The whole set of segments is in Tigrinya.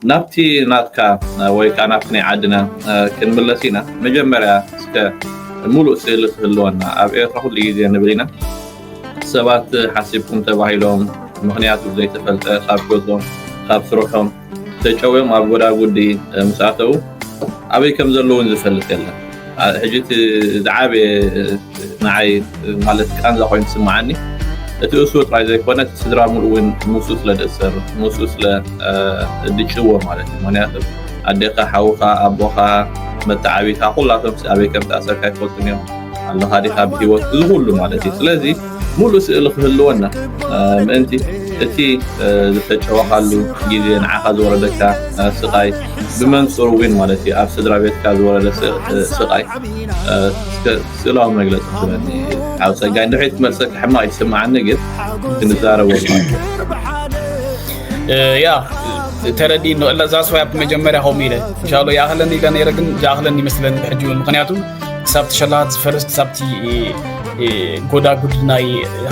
ናብቲ ናትካ ወይ ከዓ ናብቲ ናይ ዓድና ክንምለስ ኢና። መጀመርያ እስከ ሙሉእ ስእሊ ክህልወና፣ ኣብ ኤርትራ ኩሉ ግዜ ንብል ኢና፣ ሰባት ሓሲብኩም ተባሂሎም፣ ምኽንያቱ ዘይተፈልጠ ካብ ገዞም ካብ ስርሖም ተጨውዮም ኣብ ጎዳጉዲ ምስ ኣተዉ ኣበይ ከም ዘለዉ እውን ዝፈልጥ የለን። ሕጂ እቲ ዝዓበየ ንዓይ ማለት ቃንዛ ኮይኑ ዝስምዓኒ እቲ እሱ ጥራይ ዘይኮነ እቲ ስድራ ሙሉእ እውን ምስኡ ስለ ደእሰር ምስኡ ስለ ድጭዎ ማለት እዩ። ምክንያቱ ኣዴኻ፣ ሓውኻ፣ ኣቦኻ፣ መተዓቢካ ኩላቶም ኣበይ ከም ተኣሰርካ ይፈልጡን እዮም። ኣለኻ ዲኻ ብሂወት እዚ ኩሉ ማለት እዩ። ስለዚ ሙሉእ ስእሊ ክህልወና ምእንቲ እቲ ዝተጨወኻሉ ግዜ ንዓኻ ዝወረደካ ስቃይ ብመንፅሩ እውን ማለት እዩ ኣብ ስድራ ቤትካ ዝወረደ ስቃይ ስእላዊ መግለፂ ክህበኒ ሓው ፀጋይ ንድሕሪት ክመልሰካ ሕማቅ ይስምዓኒ ግን ክንዛረቦ ያ ተረዲእ ንእለዛስ ወይ ኣብቲ መጀመርያ ከምኡ ኢለ እንሻሎ ይኣኽለኒ ኢለ ነይረ ግን ዝኣኽለኒ ይመስለኒ ሕጂ እውን ምክንያቱ ክሳብ ተሸላሃት ዝፈርስ ክሳብቲ ጎዳጉድ ናይ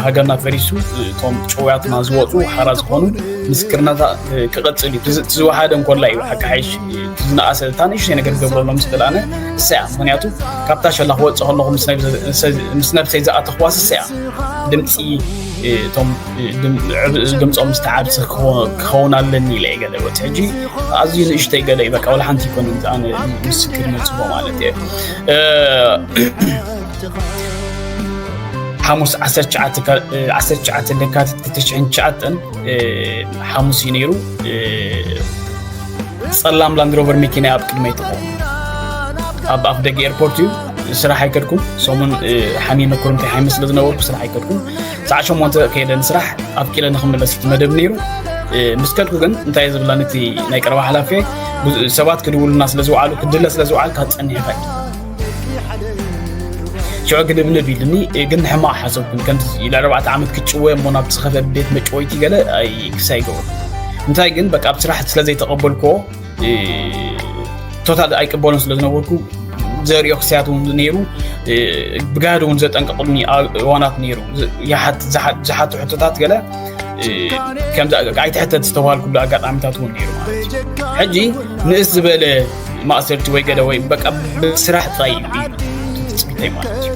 ሃገርና ፈሪሱ እቶም ጭውያትና ዝወፁ ሓራ ዝኾኑ ምስክርነታ ክቐፅል እዩ። ዝወሓደ እንኮላ እዩ ሓቂ ሓይሽ ዝነኣሰ እታ ንእሽተይ ነገር ክገብረሎም ዝኽእል ኣነ እሰያ ምክንያቱ ካብታ ሸላ ክወፅእ ከለኹ ምስ ነብሰይ ዝኣተኽዋስ እሰያ ድምፂ እቶም ድምፆም ዝተዓብሲ ክኸውን ኣለኒ ኢለ ገለ ወፅ ሕጂ ኣዝዩ ንእሽተይ ገለ እዩ በቃ ወላ ሓንቲ ይኮነ ኣነ ምስክር ነፅቦ ማለት እየ ሓሙስ ዓሰርተ ትሽዓተ ለካቲት ክልተ ሽሕን ትሽዓተን ሓሙስ እዩ ነይሩ። ፀላም ላንድሮቨር መኪና ኣብ ቅድመይ ትኾን ኣብ ኣፍ ደገ ኤርፖርት እዩ ስራሕ ኣይከድኩም ሰሙን ሓሚመ ኩርምቲ ሓይመ ስለ ዝነበርኩ ስራሕ ኣይከድኩም ሰዓ ሸሞንተ ከይደ ንስራሕ ኣብ ቂለ ንክምለስ እቲ መደብ ነይሩ ምስ ከድኩ ግን እንታይ ዝብለኒ እቲ ናይ ቀረባ ሓላፊ ሰባት ክድውሉና ስለ ዝውዓሉ ክድለ ስለ ዝውዓል ካብ ፀኒሕካ እዩ ሽዑ ግድብንብ ኢልኒ ግን ሕማቕ ሓሰብኩን ከምዚ ኢለ ኣርባዕተ ዓመት ክጭወ እሞ ናብ ዝኸፈ ቤት መጭወይቲ ገለ ክሳይ ይገብሩ እንታይ ግን በቃ ኣብ ስራሕ ስለ ዘይተቐበልክዎ ቶታል ኣይቅበሉን ስለ ዝነበርኩ ዘርእዮ ክስያት እውን ነይሩ ብጋህዲ እውን ዘጠንቀቕሉኒ እዋናት ነይሩ ዝሓቱ ሕቶታት ገለ ኣይትሕተት ዝተባሃልኩሉ ኣጋጣሚታት እውን ነይሩ ማለት እዩ ሕጂ ንእስ ዝበለ ማእሰርቲ ወይ ገለ ወይ በቃ ብስራሕ ጥራይ እዩ ትፅቢተይ ማለት እዩ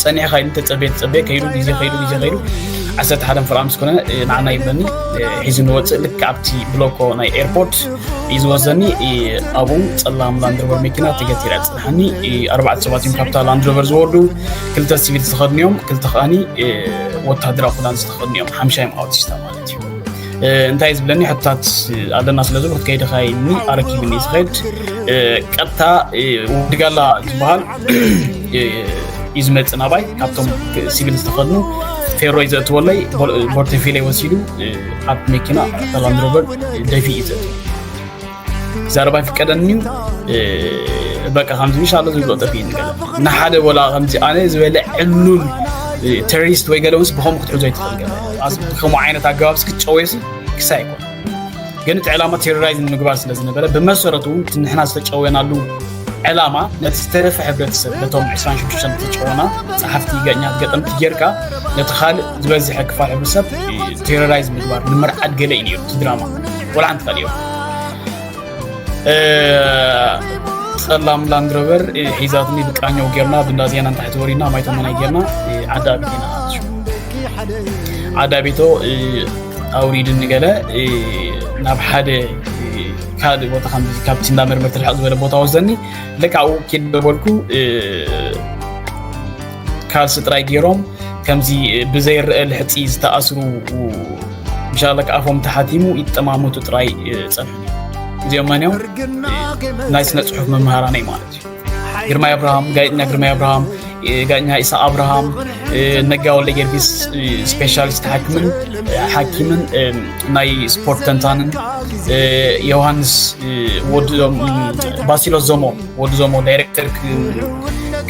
ፀኒሕካ ኢሉ ተፀቤ ተፀቤ ከይዱ ግዜ ከይዱ ግዜ ከይዱ ዓሰርተ ሓደ ፍርቓ ምስ ኮነ ንዓና ይብለኒ ሒዙ ንወፅእ ልክ ኣብቲ ብሎኮ ናይ ኤርፖርት እዩ ዝወስደኒ ኣብኡ ፀላም ላንድሮቨር መኪና ተገቲራ ፅንሓኒ ኣርባዕተ ሰባት እዮም ካብታ ላንድሮቨር ዝወርዱ ክልተ ሲቪል ዝተኸድኑ እዮም ክልተ ከዓኒ ወታደራዊ ክዳን ዝተኸድኑ እዮም ሓምሻዮም ኣውቲስታ ማለት እዩ እንታይ ዝብለኒ ሕቶታት ኣለና ስለ ዝብሉ ክትከይድ ኻይኒ ኣረኪብኒ ዝኸድ ቀጥታ ወዲ ጋላ ዝበሃል እዩ ዝመፅእ ናባይ ካብቶም ሲቪል ዝተኸድኑ ፌሮይ ዘእትወለይ ቦርቴፊለይ ወሲዱ ኣብ መኪና ላንድሮቨር ደፊ እዩ ዘእትው ክዛረባ ይፍቀደኒ እዩ በቃ ከምዚ ምሽ ኣሎ ዝብሎ ጠፊ ንገለ ንሓደ ወላ ከምዚ ኣነ ዝበለ ዕሉል ቴሮሪስት ወይ ገለ ውስ ብኸምኡ ክትሕዞ ይትኽእል ገለ ከምኡ ዓይነት ኣገባብ ክትጨወሲ ክሳይ ይኮን ግን እቲ ዕላማ ቴሮራይዝ ንምግባር ስለ ዝነበረ ብመሰረቱ እውን እቲ ንሕና ዝተጨወናሉ ዕላማ ነቲ ዝተረፈ ሕብረተሰብ ነቶም ዕስራን ሽዱሽተን ዝተጨወና ጸሓፍቲ ገኛት ገጠምቲ ጌርካ ነቲ ካልእ ዝበዝሐ ክፋል ሕብረተሰብ ቴሮራይዝ ምግባር ንምርዓድ ገለ እዩ ነይሩ እቲ ድራማ ቆልዓ እንትኸል እዮም ጸላም ላንድሮቨር ሒዛትኒ ብቃኛው ጌርና ብእንዳ ዜና ንታሕቲ ወሪድና ማይ ተመናይ ጌርና ዓዲ ኣቢቴና ዓዲ ኣቢቶ ኣውሪድኒ ገለ ናብ ሓደ ካልእ ቦታ ካብቲ እንዳ መርመርቲ ርሕቕ ዝበለ ቦታ ወስደኒ ልክዓኡ ኪድ በልኩ ካልሲ ጥራይ ገይሮም ከምዚ ብዘይረአ ልሕፂ ዝተኣስሩ ምሻለ ከኣፎም ተሓቲሙ ይጠማመቱ ጥራይ ፀንሑ እዚኦም መን እዮም ናይ ስነ ፅሑፍ መምሃራነይ ማለት እዩ ግርማይ ኣብርሃም ጋዜጠኛ ግርማይ ኣብርሃም ጋዜጠኛ ኢሳ ኣብርሃም ነጋ ወልደ ጊዮርጊስ ስፔሻሊስት ሓኪምን ሓኪምን ናይ ስፖርት ተንታንን ዮሃንስ ባሲሎስ ዞሞ ወዲ ዞሞ ዳይሬክተር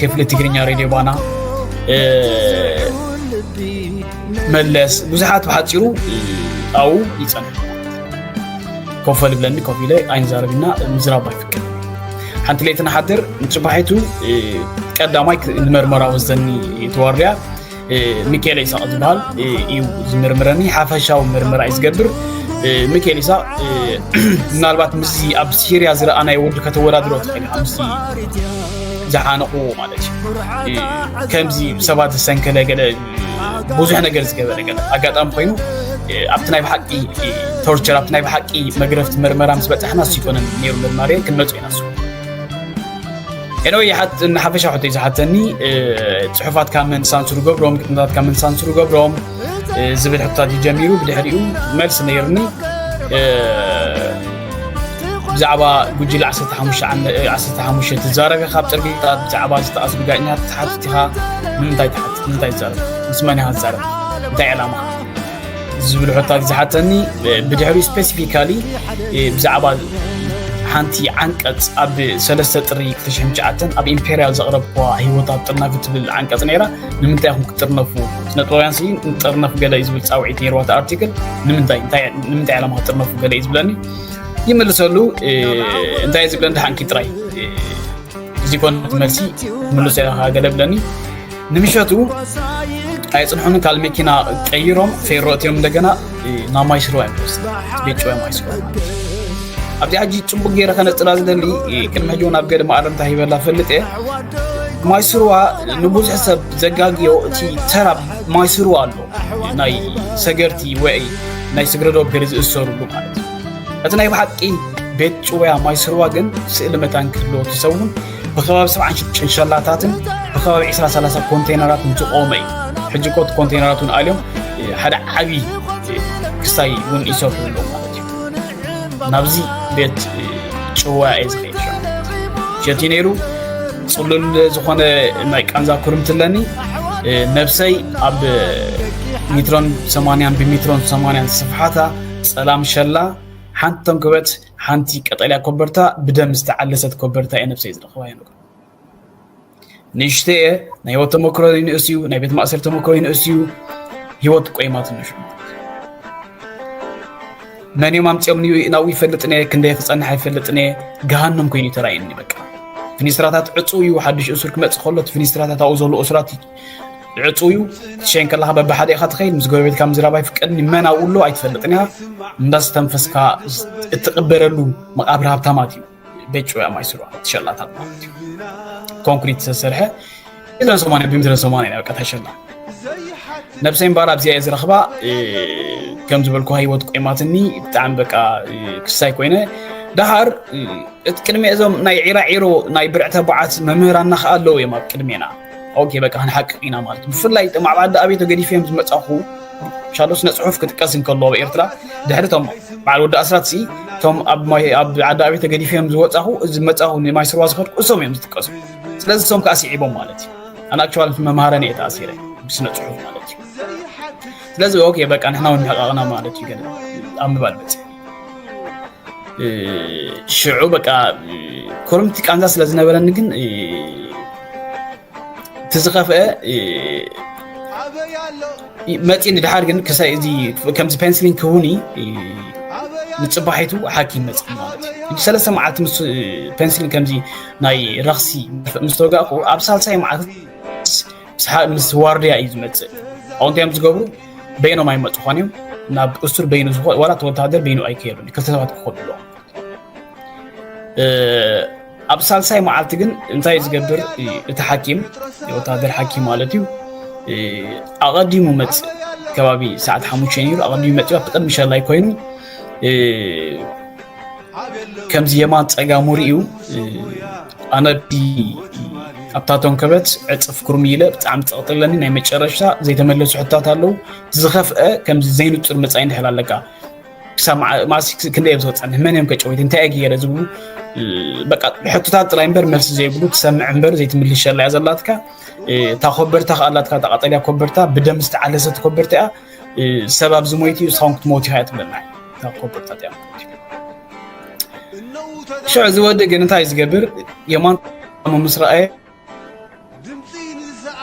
ክፍሊ ትግርኛ ሬድዮ ባና መለስ ብዙሓት ብሓፂሩ ኣብኡ ይፀንሑ ኮፈ ልብለኒ ኮፍ ኢለ ኣይንዛረብና ምዝራብ ኣይፍቅድ ሓንቲ ለይቲ ንሓድር ንፅባሒቱ ቀዳማይ ንመርመራ ወስደኒ ተዋርድያ ሚካኤል ኢሳቕ ዝበሃል እዩ ዝምርምረኒ። ሓፈሻዊ ምርምራ እዩ ዝገብር። ሚካኤል ኢሳቕ ምናልባት ምስዚ ኣብ ሲርያ ዝረኣናዮ ወዲ ከተወዳድሮ ትኽእል ኢኻ፣ ምስዚ ዝሓነቑዎ ማለት እዩ። ከምዚ ሰባት ዝሰንከለ ገለ፣ ብዙሕ ነገር ዝገበረ ገለ ኣጋጣሚ ኮይኑ፣ ኣብቲ ናይ ብሓቂ ቶርቸር፣ ኣብቲ ናይ ብሓቂ መግረፍቲ መርመራ ምስ በጻሕና እሱ ይኮነን ነይሩ መርማሪ፣ ክንመጽእ ኢና እሱ። ኤነወይ ሓት ንሓፈሻ ሕቶ እዩ ዝሓተኒ። ጽሑፋትካ መን ሳንሱር ገብሮም፣ ግጥምታትካ መን ሳንሱር ገብሮም ዝብል ሕቶታት እዩ ጀሚሩ። ብድሕሪኡ መልሲ ነይርኒ። ብዛዕባ ጉጅለ ዓሰርተ ሓሙሽተ ዓመ- ዓሰርተ ሓሙሽተ ትዛረብ ኢኻ፣ ኣብ ጽርግያታት ብዛዕባ ዝተኣስሩ ጋዜጠኛታት ትሓትት ኢኻ። ንምንታይ ትሓትት? ንምንታይ ትዛረብ? ምስ መን ኢኻ ትዛረብ? እንታይ ዕላማ? ዝብል ሕቶታት ዝሓተኒ። ብድሕሪኡ ስፔሲፊካሊ ብዛዕባ ሓንቲ ዓንቀጽ ኣብ ሰለስተ ጥሪ ክልተ ሽሕን ትሽዓተን ኣብ ኢምፔርያል ዘቕረብኩዋ ህይወት ኣብ ጥርናፊ ትብል ዓንቀጽ ነይራ። ንምንታይ ኢኹም ክትጥርነፉ? ስነጥበባውያን ሲ ንጥርነፍ ገለ እዩ ዝብል ጻውዒት ነይርዋ እቲ ኣርቲክል። ንምንታይ እንታይ ንምንታይ ዕላማ ክትጥርነፉ ገለ እዩ ዝብለኒ። ይምልሰሉ። እንታይ ዝብለን ድሓንኪ ጥራይ እዚ ኮነ መልሲ ምልሶ ኢኻ ገለ ብለኒ። ንምሸቱ ኣይጽንሑን፣ ካልእ መኪና ቀይሮም ፌሮ እትዮም እንደገና ናብ ማይ ስርዋ እዮም ዝወስዱ። ቤት ጭወያ ማይ ስርዋ ማለት እዩ። ኣብዚኣ ሕጂ ጽቡቕ ገይረ ከነጽላ ዝደሊ፣ ቅድሚ ሕጂ እውን ኣብ ገለ መኣረምታ ሂበላ ፈልጥ እየ። ማይ ስርዋ ንብዙሕ ሰብ ዘጋግዮ እቲ ተራ ማይ ስርዋ ኣሎ፣ ናይ ሰገርቲ ወይ ናይ ስግረ ዶብ ገለ ዝእሰሩሉ ማለት እዩ። እቲ ናይ ብሓቂ ቤት ጭወያ ማይ ስርዋ ግን ስእሊ መታን ክህልዎ ትሰውን ብከባቢ ሰብዓን ሽዱሽተን ሸላታትን ብከባቢ ዕስራ ሰላሳ ኮንቴነራትን ዝቖመ እዩ። ሕጂ ኮት ኮንቴነራት እውን ኣልዮም ሓደ ዓብዪ ክስታይ እውን ይሰርሑ ኣለዉ ማለት እዩ። ናብዚ ቤት ጭወያ እየ ዝኸይድ። ሸቲ ነይሩ ጽሉል ዝኾነ ናይ ቃንዛ ኩርምቲ ኣለኒ። ነብሰይ ኣብ ሜትሮን ሰማንያን ብሜትሮን ሰማንያን ስፍሓታ ጸላም ሸላ ሓንቲ ተንክበት ሓንቲ ቀጠልያ ኮበርታ ብደም ዝተዓለሰት ኮበርታ እየ ነብሰይ ዝረኽባ እየ ነግሮ። ንእሽተይ እየ፣ ናይ ህይወት ተመክሮ ይንእስ እዩ፣ ናይ ቤት ማእሰር ተመክሮ ይንእስ እዩ። ህይወት ቆይማትኒ ሽዑ። መን እዮም ኣምጺኦም ናብኡ ይፈልጥን እየ፣ ክንደይ ክጸንሕ ኣይፈልጥን እየ። ገሃነም ኮይኑ ተራእዩኒ በቃ። ፊኒስትራታት ዕጹው እዩ፣ ሓድሽ እሱር ክመጽእ ከሎ እቲ ፊኒስትራታት ኣብኡ ዘሎ እሱራት ዕጹው እዩ። ትሸይን ከለኻ በብሓደ ኢኻ ትኸይድ፣ ምስ ጎረቤትካ ምዝራብ ኣይፍቀድን እዩ። መን ኣብኡ ኣሎ ኣይትፈልጥን ኢኻ። እንዳስተንፈስካ እትቕበረሉ መቓብር ሃብታማት እዩ። ቤት ጭውያ ማይ ስርዋ ትሸላታት ማለት እዩ። ኮንክሪት ዝተሰርሐ ሜትረን ሰማንያ ብሜትረን ሰማንያ እዩ፣ በቃ ተሸላ። ነብሰይ እምበኣር ኣብዚኣ እየ ዝረኽባ። ከም ዝበልኩ ህይወት ቆይማትኒ ብጣዕሚ በቃ ክስታይ ኮይነ። ደሃር እቲ ቅድሚ እዞም ናይ ዒራ ዒሮ ናይ ብርዕ ተባዓት መምህራንና ከኣ ኣለዉ እዮም ኣብ ቅድሜና። ኦኬ በቃ ክንሓቅቕ ኢና ማለት እዩ። ብፍላይ እቶም ኣብ ዓዲ ኣበይ ተገዲፈ እዮም ዝመጻኹ ሻሎ ስነ ጽሑፍ ክጥቀስ እንከሎ ኣብ ኤርትራ ድሕሪ እቶም በዓል ወዲ ኣስራት ሲ እቶም ኣብ ማይ- ኣብ ዓዲ ኣበይ ተገዲፈ እዮም ዝወጻኹ ዝመጻኹ ንማይ ስርዋ ዝኸድኩ እሶም እዮም ዝጥቀሱ። ስለዚ እሶም ከዓ ስዒቦም ማለት እዩ። ኣነ ኣክቹዋሊ መምሃረኒ እየ ተኣሲረ ብስነ ጽሑፍ ማለት እዩ። ስለዚ ኦኬ በቃ ንሕና እውን ምሕቃቕና ማለት እዩ ገለ ኣብ ምባል መጽእ ሽዑ በቃ ኮረምቲ ቃንዛ ስለ ዝነበረኒ ግን እቲ ዝኸፍአ መፂኒ ድሓር ግን ክሳይ እዚ ከምዚ ፔንስሊን ክውኒ ንፅባሒቱ ሓኪም መፅኒ ማለት እዩ። ሰለስተ መዓልቲ ምስ ፔንስሊን ከምዚ ናይ ረኽሲ ምስ ተወጋእኩ ኣብ ሳልሳይ መዓልቲ ምስ ዋርድያ እዩ ዝመፅእ። ኣብኡ እንታይ እዮም ዝገብሩ? በይኖም ኣይመፅኾን እዮም ናብ እሱር በይኑ ዝኾ ዋላ እቲ ወታደር በይኑ ኣይከየዱን ክልተ ሰባት ክኸዱ ኣለዎም። ኣብ ሳልሳይ መዓልቲ ግን እንታይ ዝገብር እቲ ሓኪም ወታደር ሓኪም ማለት እዩ ኣቐዲሙ መፅእ ከባቢ ሰዓት ሓሙሽተ ነይሩ ኣቐዲሙ መፅእ ኣብቲ ቅድሚ ሸላይ ኮይኑ ከምዚ የማን ፀጋሙ ርእዩ ኣነዲ ኣብታ ተንከበት ዕፅፍ ኩርሚ ኢለ ብጣዕሚ ፀቕጥለኒ ናይ መጨረሻ ዘይተመለሱ ሕታት ኣለዉ ዝኸፍአ ከምዚ ዘይንፁር መፃኢ እንድሕር ኣለካ ክሳብ ማሲ ክንደይ እዮም ዝፀንሕ መን እዮም ከጨወት እንታይ እየ ገይረ ዝብሉ በቃ ሕቶታት ጥራይ እምበር መልሲ ዘይብሉ ትሰምዕ እምበር ዘይትምልሸላ እያ ዘላትካ እታ ኮበርታ ከኣላትካ እታ ቀጠልያ ኮበርታ ብደም ዝተዓለሰት ኮበርታ እያ ሰብ ኣብዚ ሞይት እዩ እስኻውን ክትሞት ኢኻ እያ ትብለና እታ ኮበርታ እያ ሽዑ ዝወዲ ግን እንታይ ዝገብር የማን ምስ ረኣየ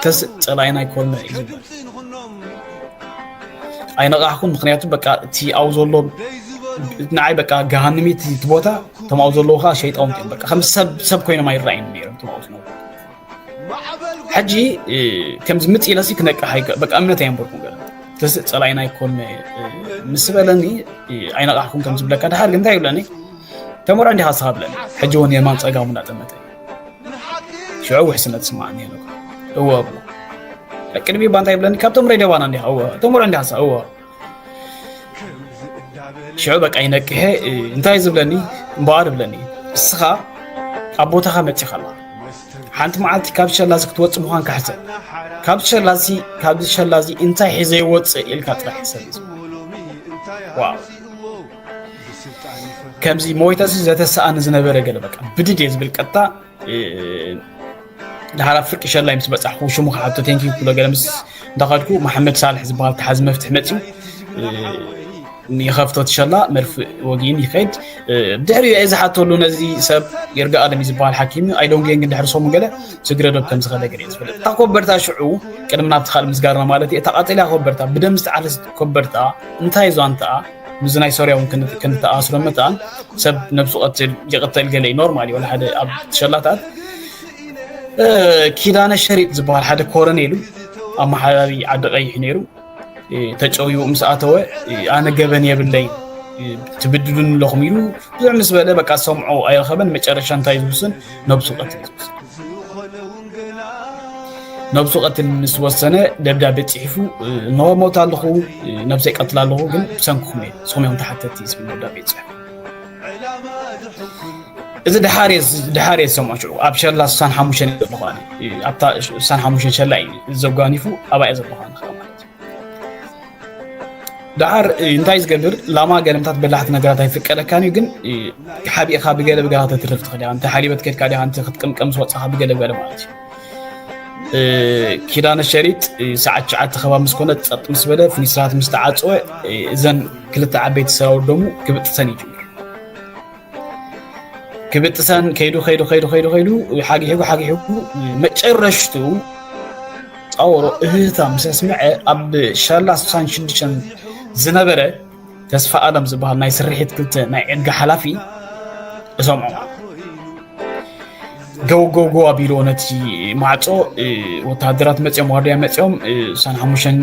ተስእ ጸላይና ኣይኮነ እዩ ዝብል ኣይነቓሕኩን ምክንያቱ በቃ እቲ ኣብኡ ዘሎ ንዓይ በቃ ገሃንሚት እቲ ቦታ እቶም ኣብኡ ዘለዉ ከዓ ሸይጣውንቲ እዮም በቃ ከም ሰብ ሰብ ኮይኖም ኣይረኣዩን ነይሮም እቶም ኣብኡ ዝነበሩ ሕጂ ከምዚ ምፅ ኢለሲ ክነቅሕ በቃ እምነት ኣየንበርኩም ገለ ተስ ፀላይና ኣይኮን ምስ በለኒ ኣይነቃሕኩም ከም ዝብለካ ድሓር ግን እንታይ ይብለኒ ተምሮ እንዲኻ ስኻ ብለኒ ሕጂ እውን የማን ፀጋሙ እናጠመተ ሽዑ ውሕስነት ስማዕኒ እወ ቅድሚ ባንታ ይብለኒ ካብቶም ሬድዮ ባና እንዲኻ እወ ተምሮ እንዲኻ እወ ሽዑ በቃ ይነቅሐ እንታይ ዝብለኒ እምበኣር ብለኒ እስኻ ኣብ ቦታኻ መፂኻ ኣላ ሓንቲ መዓልቲ ካብ ሸላዚ ክትወፅእ ምዃን ካሕሰብ ካብ ሸላዚ ካብ ሸላዚ እንታይ ሒዘ ይወፅእ ኢልካ ጥራሕ ሕሰብ ዋው ከምዚ መወይታሲ ዘተሰኣኒ ዝነበረ ገለ በቃ ብድድ እየ ዝብል ቀጥታ ድሓር ኣብ ፍርቂ ሸላይ ምስ በፃሕኩ ሽሙ ክሓቶ ቴንኪ ክብሎ ገለ ምስ እንዳኸድኩ መሓመድ ሳልሕ ዝበሃል ተሓዚ መፍትሒ መፅዩ ይኸፍቶ ትሸላ መርፍእ ወጊን ይኸይድ ድሕሪ እየ ዝሓተሉ ነዚ ሰብ ይርጋ ኣለም ዝበሃል ሓኪም ኣይዶንጌን ግን ድሕሪ ሰሙ ገለ ስግረዶብ ከም ዝኸደ ገለ ዝፈልጥ እታ ኮበርታ ሽዑ ቅድሚ ናብቲ ካልእ ምስጋርና ማለት እየ እታ ቀጠልያ ኮበርታ ብደም ዝተዓለስ ኮበርታ እንታይ ዛንታ ምስ ናይ ሶርያ እውን ክንተኣስሮ መታን ሰብ ነብሱ ቀትል ይቕተል ገለ እዩ ኖርማል እዩ ሓደ ኣብ ሸላታት ኪዳነ ሸሪጥ ዝበሃል ሓደ ኮረኔሉ ኣመሓዳሪ ዓዲ ቀይሕ ነይሩ ተጨውዩ ምስ ኣተወ ኣነ ገበን የብለይ ትብድሉን ኣለኹም ኢሉ ብዙሕ ምስ በለ በቃ ሰምዖ ኣይረኸበን መጨረሻ እንታይ ዝውስን ነብሱ ቀትል ዝውስን ነብሱ ቀትል ምስ ወሰነ ደብዳቤ ጽሒፉ ንኸሞት ኣለኹ ነብሰይ ቀትል ኣለኹ ግን ብሰንክኹም እየ ንስኹም እዮም ተሓተቲ ዝብል ደብዳቤ ጽሑፍ እዚ ድሓር ድሓር ዝሰምዖ ሽዑ ኣብ ሸላ ስሳን ሓሙሽተን ዘለኹ ኣብታ ስሳን ሓሙሽተን ሸላ እዩ ዘጓኒፉ ኣብኣ እየ ዘለኹ ኣነ ማለት እዩ ደሓር እንታይ ዝገብር ላማ ገለምታት በላሕቲ ነገራት ኣይፍቀደካን እዩ ግን ሓቢእኻ ብገለ ብገላ ተትርፍ ትኽእል እያ እንተ ሓሊበት ከድካ ዲኻ እንተ ክትቅምቀም ዝወፅኻ ብገለ ብገለ ማለት እዩ ኪዳነ ሸሪጥ ሰዓት ትሽዓተ ከባቢ ምስ ኮነ ፀጥ ምስ በለ ፍኒስራት ምስ ተዓፅወ እዘን ክልተ ዓበይቲ ሰራውት ደሙ ክብጥሰን ይጅምር ክብጥሰን ከይዱ ከይዱ ከይዱ ከይዱ ከይዱ ሓጊሒጉ ሓጊሒጉ መጨረሽቱ ፃወሮ እህታ ምስ ኣስምዐ ኣብ ሻላ ስሳን ሽዱሽተን ዝነበረ ተስፋ ኣለም ዝበሃል ናይ ስርሒት ክልተ ናይ ዕድጋ ሓላፊ እሰምዖ ገው ገው ገው ኣቢሎ ነቲ ማዕፆ ወታሃደራት መፅኦም ዋርድያ መፅኦም ሳን ሓሙሽተን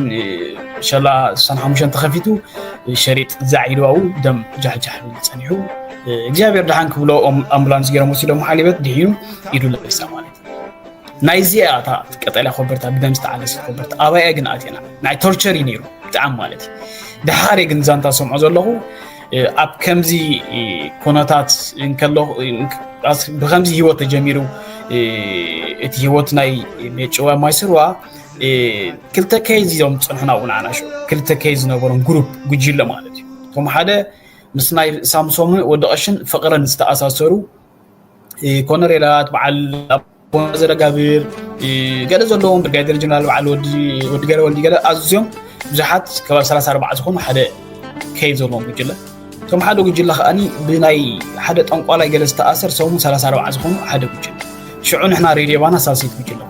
ሸላ ሳን ሓሙሽተን ተኸፊቱ ሸሪጥ ዛዒድዋኡ ደም ጃሕጃሕ ብል ጸኒሑ እግዚኣብሔር ደሓን ክብሎ ኣምቡላንስ ገይሮም ወሲዶም ሓሊበት ድሒኑ ኢዱ ለቢሳ ማለት እዩ ናይዚኣ እታ ቀጠልያ ኮበርታ ብደም ዝተዓለሰት ኮበርታ ኣባያ ግን ኣትና ናይ ቶርቸር እዩ ነይሩ ብጣዕሚ ማለት እዩ ድሓር ግን ዛንታ ሰምዖ ዘለኹ ኣብ ከምዚ ኩነታት እንከለኹ ብከምዚ ህይወት ተጀሚሩ እቲ ህይወት ናይ ሜጭዋ ማይ ስርዋ ክልተ ከይ እዮም ዝፀንሑና እውን ኣናሹ ክልተ ከይ ዝነበሮም ግሩፕ ጉጅለ ማለት እዩ እቶም ሓደ ምስ ናይ ሳምሶምን ወዲ ቀሽን ፍቅርን ዝተኣሳሰሩ ኮነሬላት በዓል ኣቦና ዘረጋብር ገለ ዘለዎም ብርጋዴር ጀነራል በዓል ወዲ ገለ ወልዲ ገለ ኣዝዮም ብዙሓት ከባቢ ሰላሳ ኣርባዓ ዝኾኑ ሓደ ከይ ዘለዎም ጉጅለ እቶም ሓደ ጉጅለ ከዓኒ ብናይ ሓደ ጠንቋላይ ገለ ዝተኣሰር ሰሙን ሰላሳ ኣርባዓ ዝኾኑ ሓደ ጉጅለ ሽዑ ንሕና ሬድዮ ባና ሳልሰይቲ ጉጅለ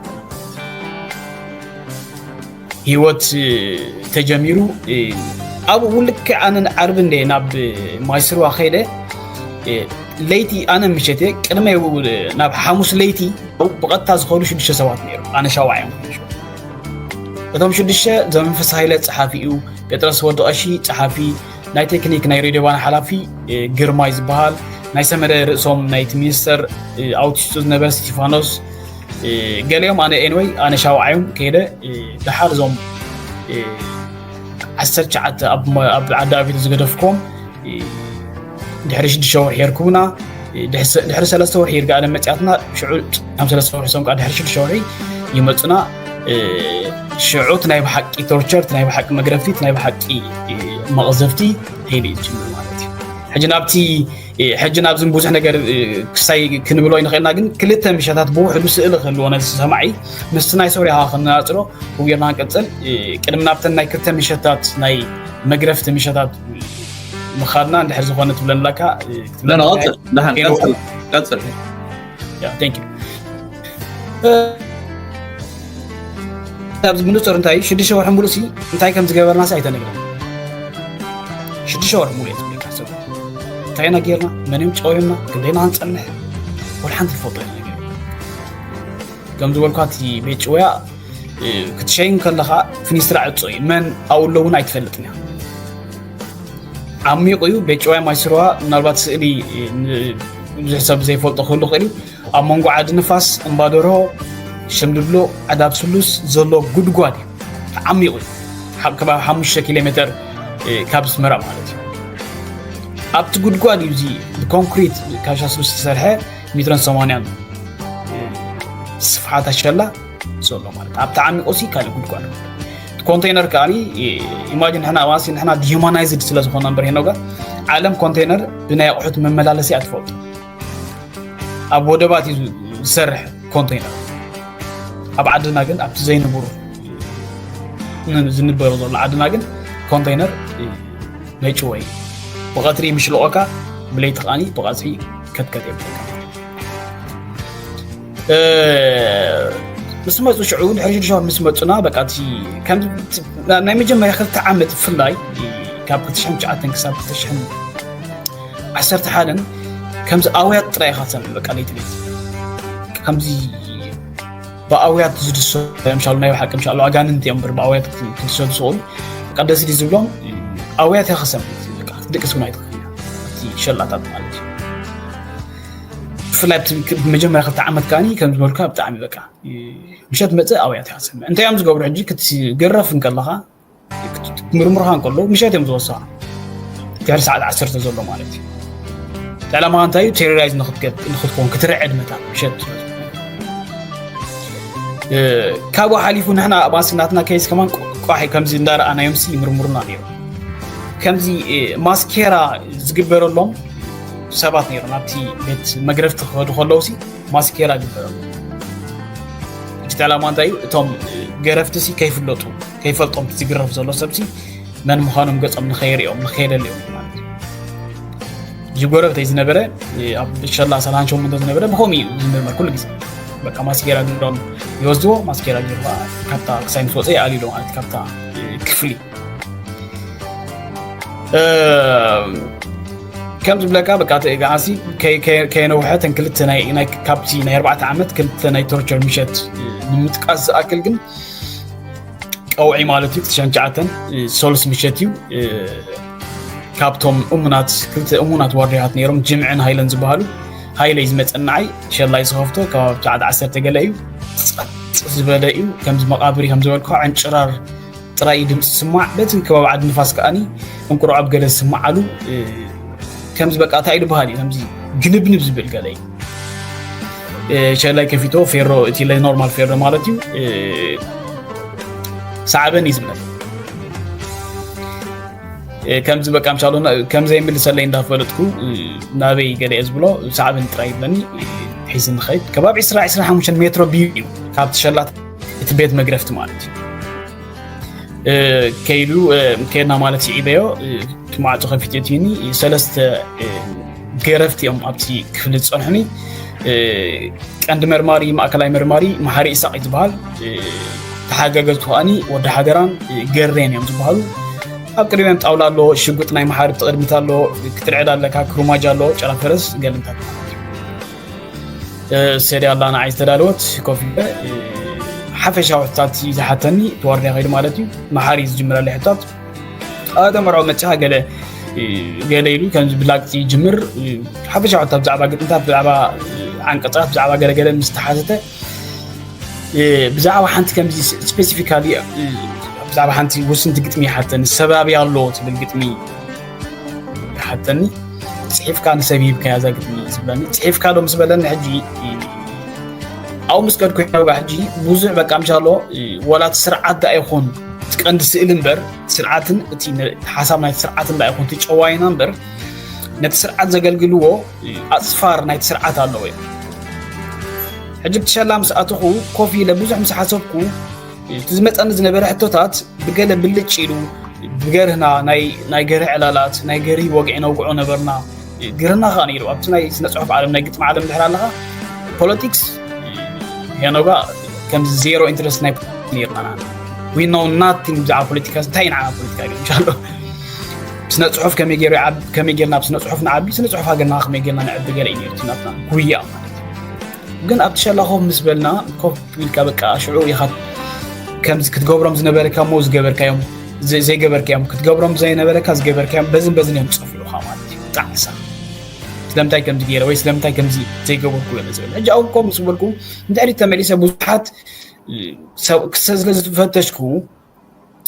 ህይወት ተጀሚሩ ኣብኡ ልክዕ ኣነ ዓርቢ እንደ ናብ ማይስርዋ ከይደ ለይቲ ኣነ ምሸት ቅድመ ናብ ሓሙስ ለይቲ ብቐጥታ ዝኸዱ ሽዱሽተ ሰባት ነይሩ ኣነ ሻውዓ እዮም እቶም ሽዱሽተ ዘመንፈስ ሃይለ ፀሓፊ እዩ ጴጥሮስ ወዲ ቀሺ ፀሓፊ ናይ ቴክኒክ ናይ ሬድዮ ባና ሓላፊ ግርማይ ዝበሃል ናይ ሰመረ ርእሶም ናይቲ ሚኒስተር ኣውቲስቱ ዝነበረ ስቲፋኖስ ገሊኦም ኣነ ኤንወይ ኣነ ሻውዓዮም ከይደ ድሓር እዞም ዓሰርተ ትሽዓተ ኣብ ዓዲ ኣቤት ዝገደፍኩም ድሕሪ ሽዱሽተ ወርሒ የርክቡና ድሕሪ ሰለስተ ወርሒ ይርጋኣለ መፅያትና ሽዑ ከም ሰለስተ ወርሒ ሶም ከዓ ድሕሪ ሽዱሽተ ወርሒ ይመፁና ሽዑ እቲ ናይ ብሓቂ ቶርቸር እቲ ናይ ብሓቂ መግረፊ እቲ ናይ ብሓቂ መቕዘፍቲ ከይዱ እዩ ዝጅምር ማለት እዩ ሕጂ ናብቲ ሕጂ ናብዚ ብዙሕ ነገር ክሳይ ክንብሎ ይንኽእልና ግን ክልተ ምሸታት ብውሕዱ ስእሊ ክህልዎ ነዚ ሰማዒ ምስቲ ናይ ሶርያ ከነናፅሮ ክውየና ንቅፅል ቅድሚ ናብተን ናይ ክልተ ምሸታት ናይ መግረፍቲ ምሸታት ምኻድና እንድሕር ዝኾነ ትብለንላካ ቀፅል ኣብዚ ብንፁር እንታይ ሽዱሽተ ወርሒ ሙሉእ ሲ እንታይ ከም ዝገበርና ሲ ኣይተነግረን ሽዱሽተ ወርሒ ሙሉእ እየ ዝብለካ ሰብ እንታይ ኢና ጌርና መን እዮም ጨውዮምና ክንደይና ክንፀንሕ ወላ ሓንቲ ዝፈልጦ ነገር ከም ዝበልኳ እቲ ቤት ጭወያ ክትሸይን ከለኻ ፍኒስትራ ዕጾ እዩ። መን ኣውሎ እውን ኣይትፈልጥን እያ። ዓሚቑ እዩ ቤት ጭወያ ማይ ስርዋ። ምናልባት ስእሊ ብዙሕ ሰብ ዘይፈልጦ ክህሉ ክእል እዩ። ኣብ መንጎ ዓዲ ንፋስ፣ እምባደሮ፣ ሸምድሎ፣ ዓዳብ ስሉስ ዘሎ ጉድጓድ እዩ። ዓሚቑ እዩ። ከባቢ ሓሙሽተ ኪሎ ሜትር ካብ ኣስመራ ማለት እዩ። ኣብቲ ጉድጓድ እዩ እዚ ብኮንክሪት ካብ ሻስሉ ዝተሰርሐ ሜትሮን ሰማንያን ስፍሓት ኣሸላ ዘሎ ማለት ኣብቲ ዓሚቑ ሲ ካልእ ጉድጓድ። ኮንቴነር ከዓ ኢማጂን ንሕና ኣባሲ ንሕና ዲሁማናይዝድ ስለ ዝኾነ እምበር ሄኖጋ ዓለም ኮንቴነር ብናይ ኣቑሑት መመላለሲ ኣትፈልጡ። ኣብ ወደባት እዩ ዝሰርሕ ኮንቴነር። ኣብ ዓድና ግን ኣብቲ ዘይንብሩ ዝንበሩ ዘሎ ዓድና ግን ኮንቴነር መጭወይ ብቐትሪ ምሽልቆካ ብለይቲ ከዓኒ ብቐፅሒ ከትከት የብልካ። ምስ መፁ ሽዑ ድሕሪ ሽዱሽተ ምስ መፁና በቃ ናይ መጀመርያ ክልተ ዓመት ብፍላይ ካብ ክልተ ሽሕን ትሽዓተን ክሳብ ክልተ ሽሕን ዓሰርተ ሓደን ከምዚ ኣውያት ጥራይ ኢኻ ትሰምዕ። በቃ ለይቲ ለይቲ ከምዚ ብኣውያት ዝድሰሉ እዮም ሻሉ ናይ ብሓቂ ምሻሉ ኣጋንንቲ እዮም በር ብኣውያት ክድሰሉ ዝኽእሉ በቃ ደስ ድዩ ዝብሎም ኣውያት ኢኻ ትሰምዕ። ክትድቅስ እውን ኣይትኽእል እቲ ሸላታት ማለት እዩ። ብፍላይ ብመጀመርያ ክልተ ዓመት ከዓኒ ከም ዝበልካ ብጣዕሚ በቃ ምሸት መፅእ ኣውያት ኢኻ ትሰምዕ። እንታይ እዮም ዝገብሩ ሕጂ ክትገረፍ እንከለኻ ምርምርኻ እንከሎ ምሸት እዮም ዝወስኻ። ድሕሪ ሰዓት ዓሰርተ ዘሎ ማለት እዩ። ዕላማ እንታይ እዩ? ቴሮራይዝ ንክትከውን ክትርዕድ መታን ምሸት። ካብኡ ሓሊፉ ንሕና ኣብ ኣንስናትና ከይስ ከማን ቋሒ ከምዚ እንዳረኣናዮም ሲ ይምርምሩና ነይሩ። ከምዚ ማስኬራ ዝግበረሎም ሰባት ነይሮም ኣብቲ ቤት መግረፍቲ ክኸዱ ከለዉ ሲ ማስኬራ ግበረሎም። እቲ ዕላማ እንታይ እዩ? እቶም ገረፍቲ ሲ ከይፍለጡ ከይፈልጦም ዝግረፍ ዘሎ ሰብ ሲ መን ምዃኖም ገጾም ንኸይሪኦም ንኸይደልዮም ማለት እዩ። እዚ ጎረብተይ ዝነበረ ኣብ ሸላ ሰላሳ ሸሞንተ ዝነበረ ብኸምኡ እዩ ዝምርመር ኩሉ ግዜ። በቃ ማስኬራ ግብሮም ይወስድዎ ማስኬራ ግብሮ ካብታ ክሳይ ምስ ወፀ ይኣልዩሎ ማለት ካብታ ክፍሊ ከም ዝብለካ በቃ እቲ ጋዓሲ ከየነውሐ ተን ክልተ ናይ ካብቲ ናይ ኣርባዕተ ዓመት ክልተ ናይ ቶርቸር ምሸት ንምጥቃስ ዝኣክል ግን ቀውዒ ማለት እዩ ክልተ ሽሕን ትሽዓተን ሰሉስ ምሸት እዩ። ካብቶም እሙናት ክልተ እሙናት ዋርድያት ነይሮም ጅምዕን ሃይለን ዝበሃሉ ሃይለይ ዝመፀናዓይ ሸላይ ዝኸፍቶ ከባቢ ትሽዓተ ዓሰርተ ገለ እዩ። ጸጥ ዝበለ እዩ ከምዚ መቃብሪ ከም ዝበልኩ ዕንጭራር ጥራይ ድምፂ ዝስማዕ በቲ ከባቢ ዓዲ ንፋስ ከዓኒ እንቁርዖብ ገለ ዝስማዓሉ ከምዚ በቃ እንታይ ዝበሃል እዩ ከምዚ ግንብንብ ዝብል ገለ እዩ። ሸላይ ከፊቶ ፌሮ እቲ ኖርማል ፌሮ ማለት እዩ። ሰዓበን እዩ ዝብለኒ ከምዚ በቃ ምሻሎ ከም ዘይምልሰለይ እንዳፈለጥኩ ናበይ ገለ እየ ዝብሎ ሰዓበን ጥራይ ይብለኒ። ሒዝ ንኸይድ ከባቢ ዕስራ ዕስራ ሓሙሽተ ሜትሮ ቢዩ እዩ ካብቲ ሸላት እቲ ቤት መግረፍቲ ማለት እዩ። ከይዱ ከድና ማለት ይዒበዮ እቲ ማዕፆ ከፊት እትኒ ሰለስተ ገረፍቲ እዮም ኣብቲ ክፍሊ ዝፀንሑኒ። ቀንዲ መርማሪ ማእከላይ መርማሪ መሓሪ ኢሳቅ እዩ ዝበሃል። ተሓጋገዝቱ ከዓኒ ወዲ ሓገራን ገሬን እዮም ዝበሃሉ። ኣብ ቅድሚኦም ጣውላ ኣሎ ሽጉጥ ናይ መሓሪ ብትቅድሚት ኣሎ ክትርዕድ ኣለካ ክሩማጅ ኣሎ ጨራ ፈረስ ገልንታት ማለት እዩ። ሰድያ ኣላ ንዓይ ዝተዳለወት ኮፍ ኢለ ሓፈሻዊ ሕታት እዩ ዝሓተኒ እቲ ዋርድያ ከይዱ ማለት እዩ። መሓሪ እዩ ዝጅምረለይ ሕታት ኣተ መርዖ መፅኻ ገለ ገለ ኢሉ ከምዚ ብላግፂ ይጅምር። ሓፈሻዊ ሕታት ብዛዕባ ግጥምታት ብዛዕባ ዓንቀፃት ብዛዕባ ገለገለ ምስ ተሓተተ ብዛዕባ ሓንቲ ከምዚ ስፔሲፊካሊ ብዛዕባ ሓንቲ ውስንቲ ግጥሚ ይሓተኒ ሰባቢ ኣሎ ትብል ግጥሚ ሓተኒ ፅሒፍካ ንሰብ ሂብካያ እዛ ግጥሚ ዝብለኒ ፅሒፍካ ዶ ምስ በለኒ ሕጂ ኣብኡ ምስ ከድኩ ሄኖጋ ሕጂ ብዙሕ በቃ ምሻሎ ወላ እቲ ስርዓት ዳ ይኹን እቲ ቀንዲ ስእሊ እምበር ስርዓትን እቲ ሓሳብ ናይቲ ስርዓትን ዳ ይኹን እቲ ጨዋይና እምበር ነቲ ስርዓት ዘገልግልዎ ኣፅፋር ናይቲ ስርዓት ኣለዎ እዮም። ሕጂ ብትሸላ ምስ ኣተኹ ኮፍ ኢለ ብዙሕ ምስ ሓሰብኩ እቲ ዝመፀኒ ዝነበረ ሕቶታት ብገለ ብልጭ ኢሉ ብገርህና ናይ ገርህ ዕላላት ናይ ገርህ ወግዒ ነውግዖ ነበርና። ግርህና ከዓ ነይሩ ኣብቲ ናይ ስነ ፅሑፍ ዓለም ናይ ግጥሚ ዓለም ድሕር ኣለካ ፖለቲክስ ሄኖጋ ከምዚ ዜሮ ኢንትረስት ናይ ፖለቲክስ ነይርና we know nothing ብዛዕባ ፖለቲካ እንታይ ንዓና ፖለቲካ ኢሉ እንሻሎ ስነ ፅሑፍ ከመይ ገይሩ ከመይ ጌርና ብስነ ፅሑፍ ንዓቢ ስነ ፅሑፍ ሃገርና ከመይ ጌርና ንዕቢ ገለ እዩ ነይሩ ናትና ጉያ ማለት ግን ኣብቲ ሸላ ኮፍ ምስ በልና፣ ኮፍ ኢልካ በቃ ሽዑ ኢኻ ከምዚ ክትገብሮም ዝነበረካ እሞ ዝገበርካዮም፣ ዘ- ዘይገበርካዮም፣ ክትገብሮም ዘይነበረካ ዝገበርካዮም፣ በዝን በዝን እዮም ዝጸፍዑኻ ማለት እዩ። ጣዕሳ ስለምንታይ ከምዚ ገይረ ወይ ስለምንታይ ከምዚ ዘይገበርኩ ገለ ዝብል። ሕጂ ኣብኡ ኮፍ ምስ በልኩ ንድሕሪት ተመሊሰ ብዙሓት ሰብ ክሰ- ስለ ዝፈተሽኩ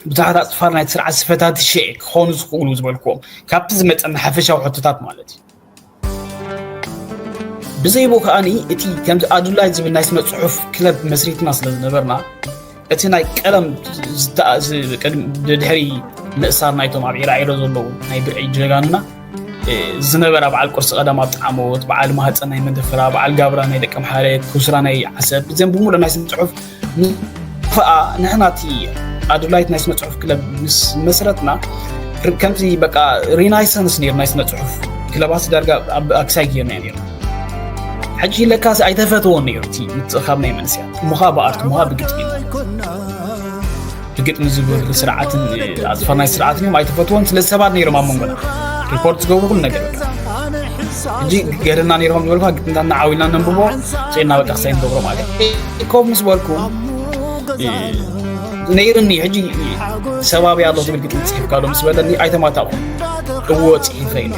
ብዙሓት ኣፅፋር ናይቲ ስርዓት ዝፈታትሸ ክኾኑ ዝኽእሉ ዝበልኩዎም ካብቲ ዝመፀና ሓፈሻዊ ሕቶታት ማለት እዩ። ብዘይቦ ከዓኒ እቲ ከምዚ ኣዱላይ ዝብል ናይ ስነ ፅሑፍ ክለብ መስሪትና ስለ ዝነበርና እቲ ናይ ቀለም ዝተኣ- ዝ- ቅድሚ- ድድሕሪ ምእሳር ናይቶም ኣብ ዒራዒሮ ዘለዉ ናይ ብርዒ ጀጋኑና ዝነበራ በዓል ቁርሲ ቀዳም ኣብ ጣዕሞት፣ በዓል ማህፀን ናይ መንደፈራ፣ በዓል ጋብራ ናይ ደቂ ኣምሓረ፣ ኩስራ ናይ ዓሰብ፣ እዚኦም ብምሉእ ናይ ስነ ፅሑፍ ንፋኣ ንሕና እቲ ኣዱላይት ናይ ስነ ፅሑፍ ክለብ ምስ መስረትና ር- ከምዚ በቃ ሪናይሰንስ ነይሩ ናይ ስነ ፅሑፍ ክለባት ዳርጋ ኣብ ኣክሳይ ጌርና ነይሩ። ሕጂ ለካስ ኣይተፈትዎን ነይሩ እቲ ምትእኻብ ናይ መንስያት እሞ ከዓ ብኣርት እሞ ከዓ ብግጥሚ ብግጥሚ ዝብል ስርዓትን ኣፅፋር ናይ ስርዓትን እዮም ኣይተፈትዎን። ስለ ሰባት ነይሮም ኣብ መንጎና ሪፖርት ዝገብሩ ኩሉ ነገር በቃ። ሕጂ ገርና ነይሮም ዝበልኳ ግጥምታትና ዓዊልና ነንብቦ ፅና በቃ ክሳይ ንገብሮ ማለት እዩ። ኮፍ ምስ በልኩ ነይርኒ ሕጂ ሰባቢ ኣሎ ዝብል ግጥሚ ፅሒፍካ ዶ ምስ በለኒ ኣይተማታቑ እዎ ፅሒፈ ኢለ